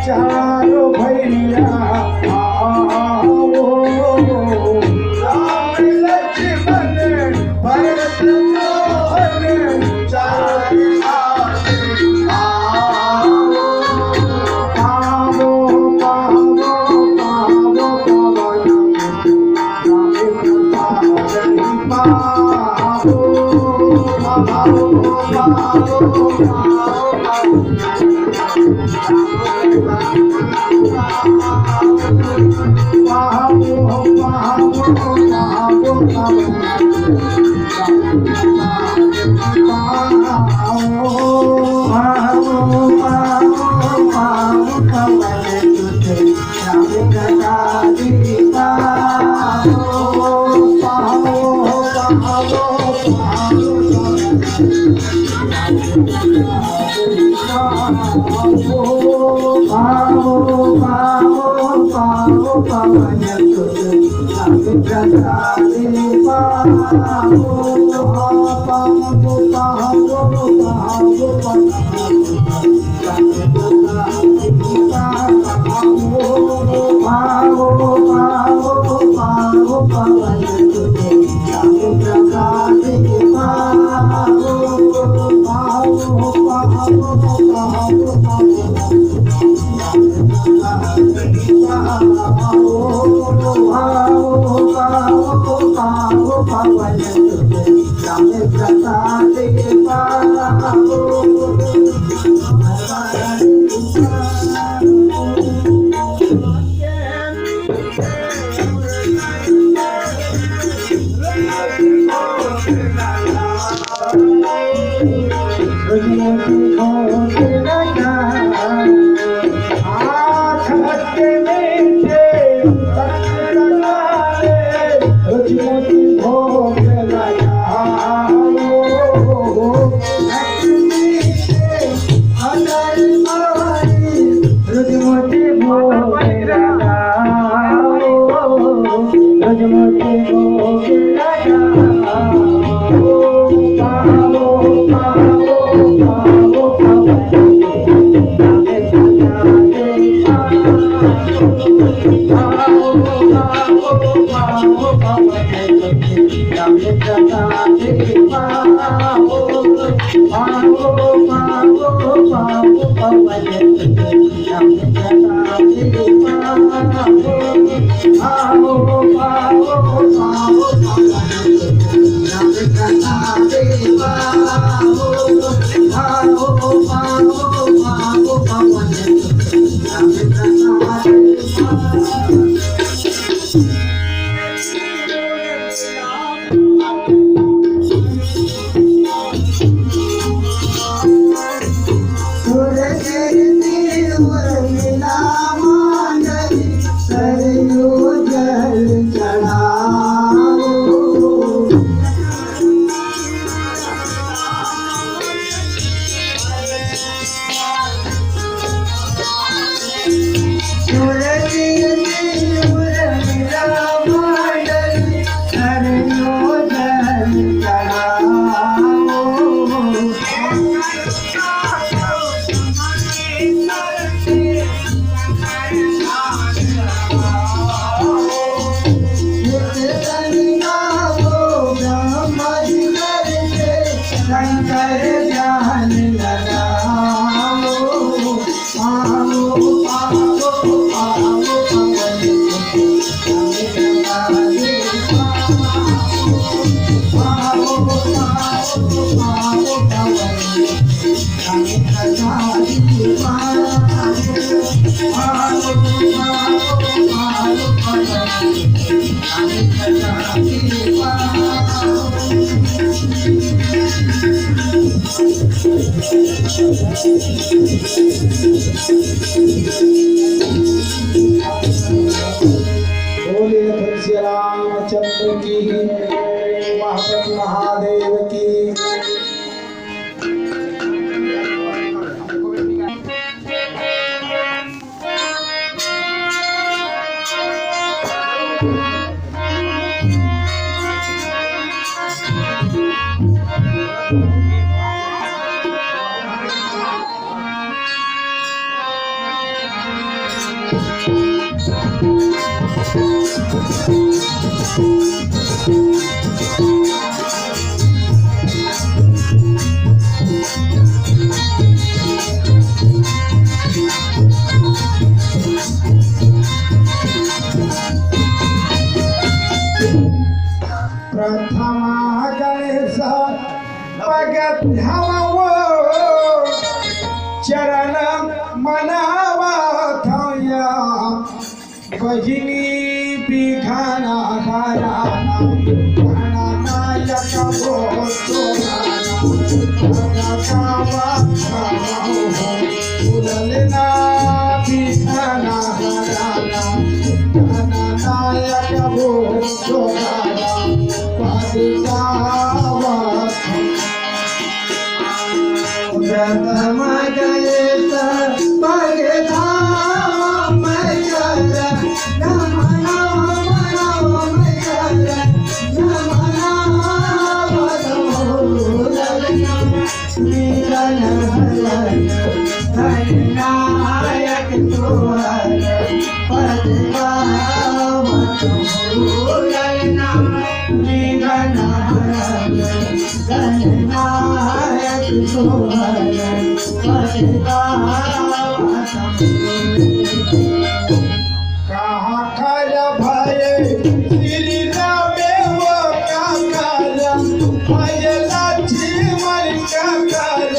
चारों भैया आओ। राम लक्ष्मण भरत शत्रुघ्न चारों भैया आओ। पावो, पावो, पावो, पावो पवन बोलिए तुलसी रामचंद्र की, महापति महादेव की। प्रथमा गणेश पग ध्यावो, चरण मनावा थया। बहिनी बिघन हराना, गणनायक वो तोराना, गणनावा खाओ, उललना बिघन हराना, गणनायक वो तोराना, पदुतावा प्रथम गणेश पग धाम कर, नमन नमन कर, नमन वदो ललना, मिलन हरण गणनायक तोहर पद पावन ललना, मिलन हरण गणनायक तोहर पद पावन। कहाँ कर भय श्री राम वो का कर, भय लक्ष्मण का कर,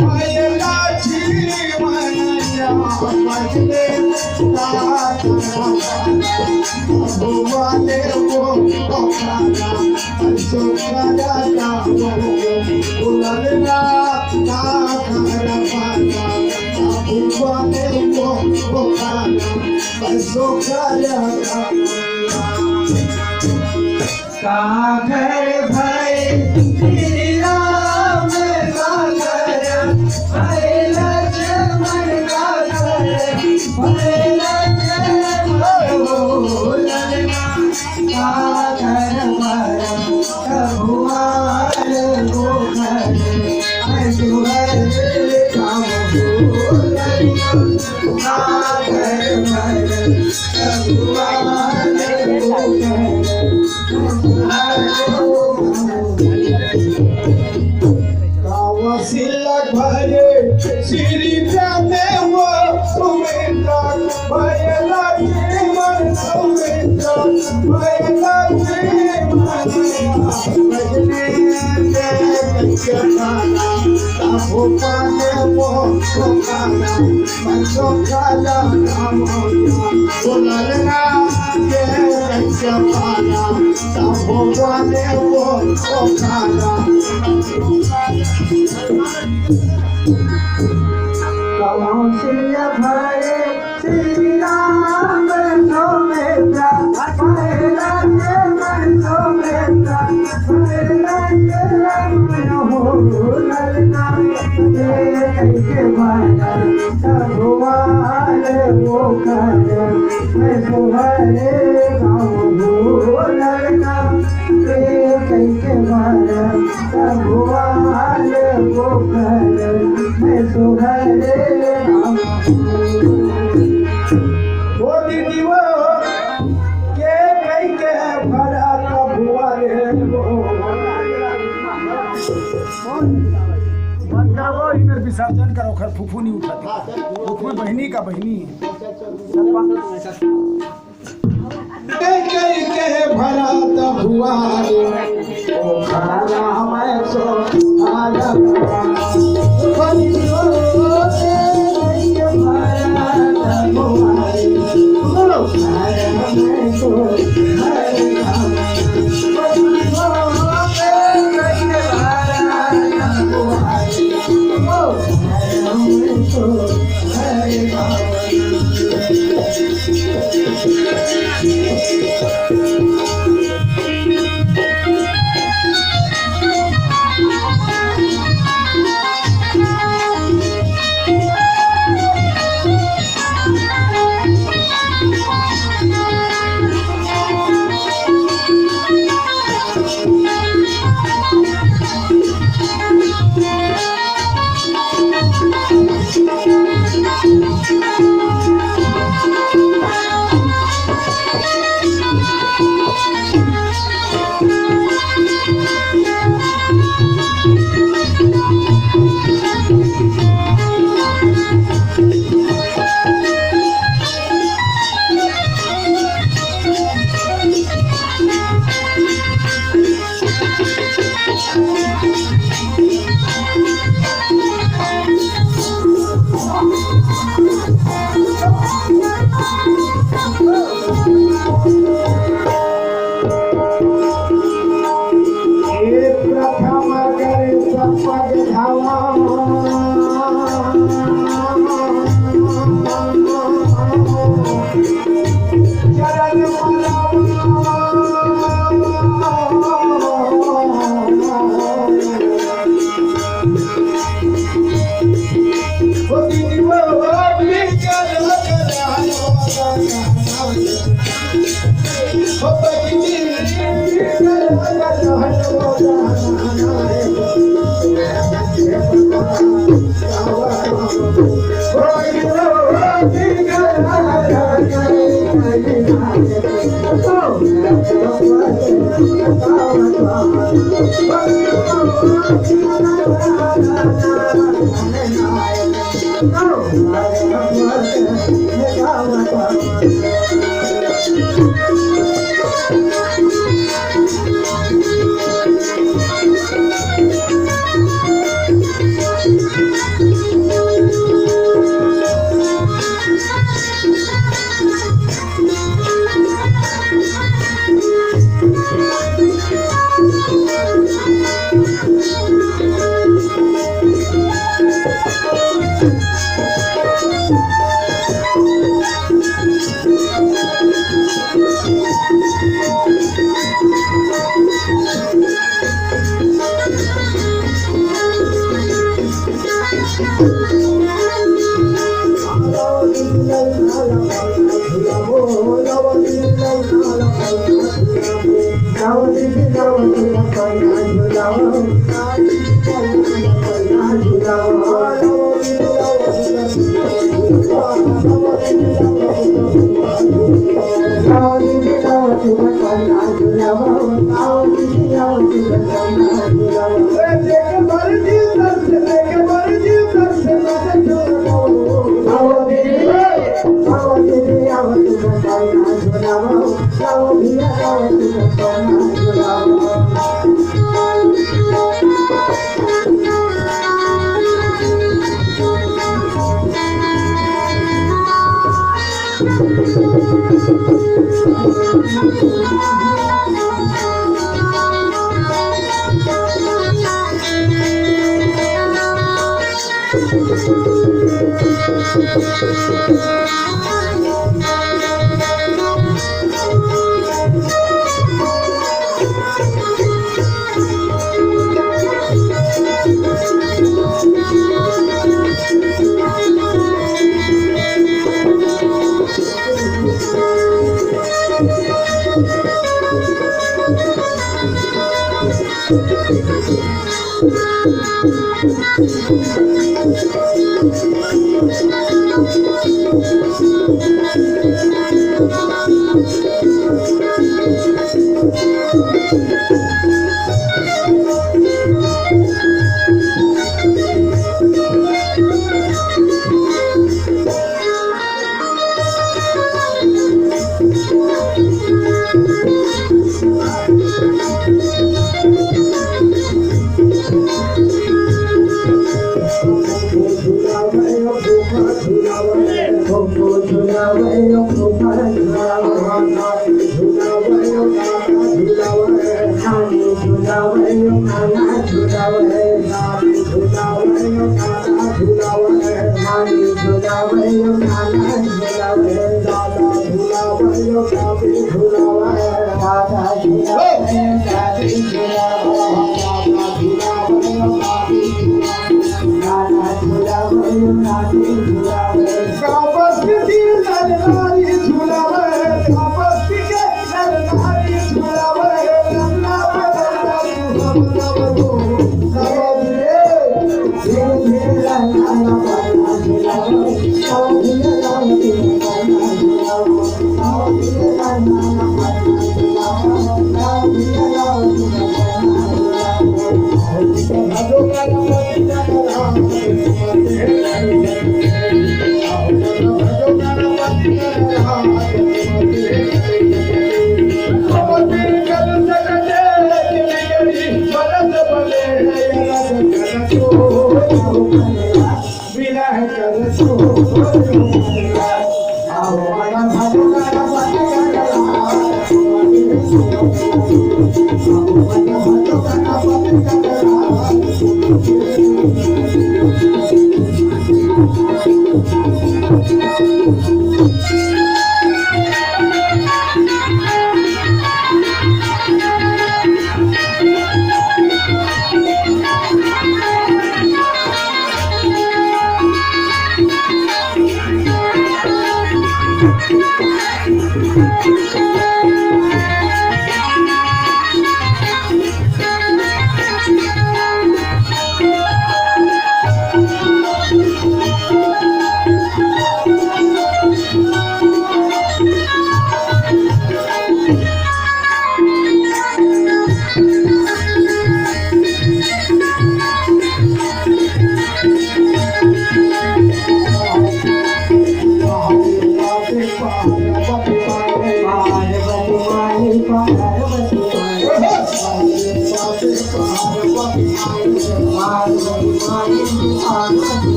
भय लक्ष्मण या भजले का कर। भगवान वो का कर। काकर भय श्री राम काकर, भय लक्ष्मण काकर, भय लक्ष्मण काकर। कौशल्या भरे श्री राम सुमित्रा, भैरव के मन सुमित्रा, भैरव के मन हो ललना, ये कैसे भरत भगवान वो कर, मैं सुहरे गाऊं हो ललना, ये कैसे भरत भगवान वो कर, मैं सुहरे गाऊं। ओ दीदी वो, के कई के भरा कबुआ रे वो। बंद करो, इधर विसर्जन करो, खर फुफू नहीं उठाते। फुफू बहनी का बहनी है। कई कई के भरा कबुआ रे।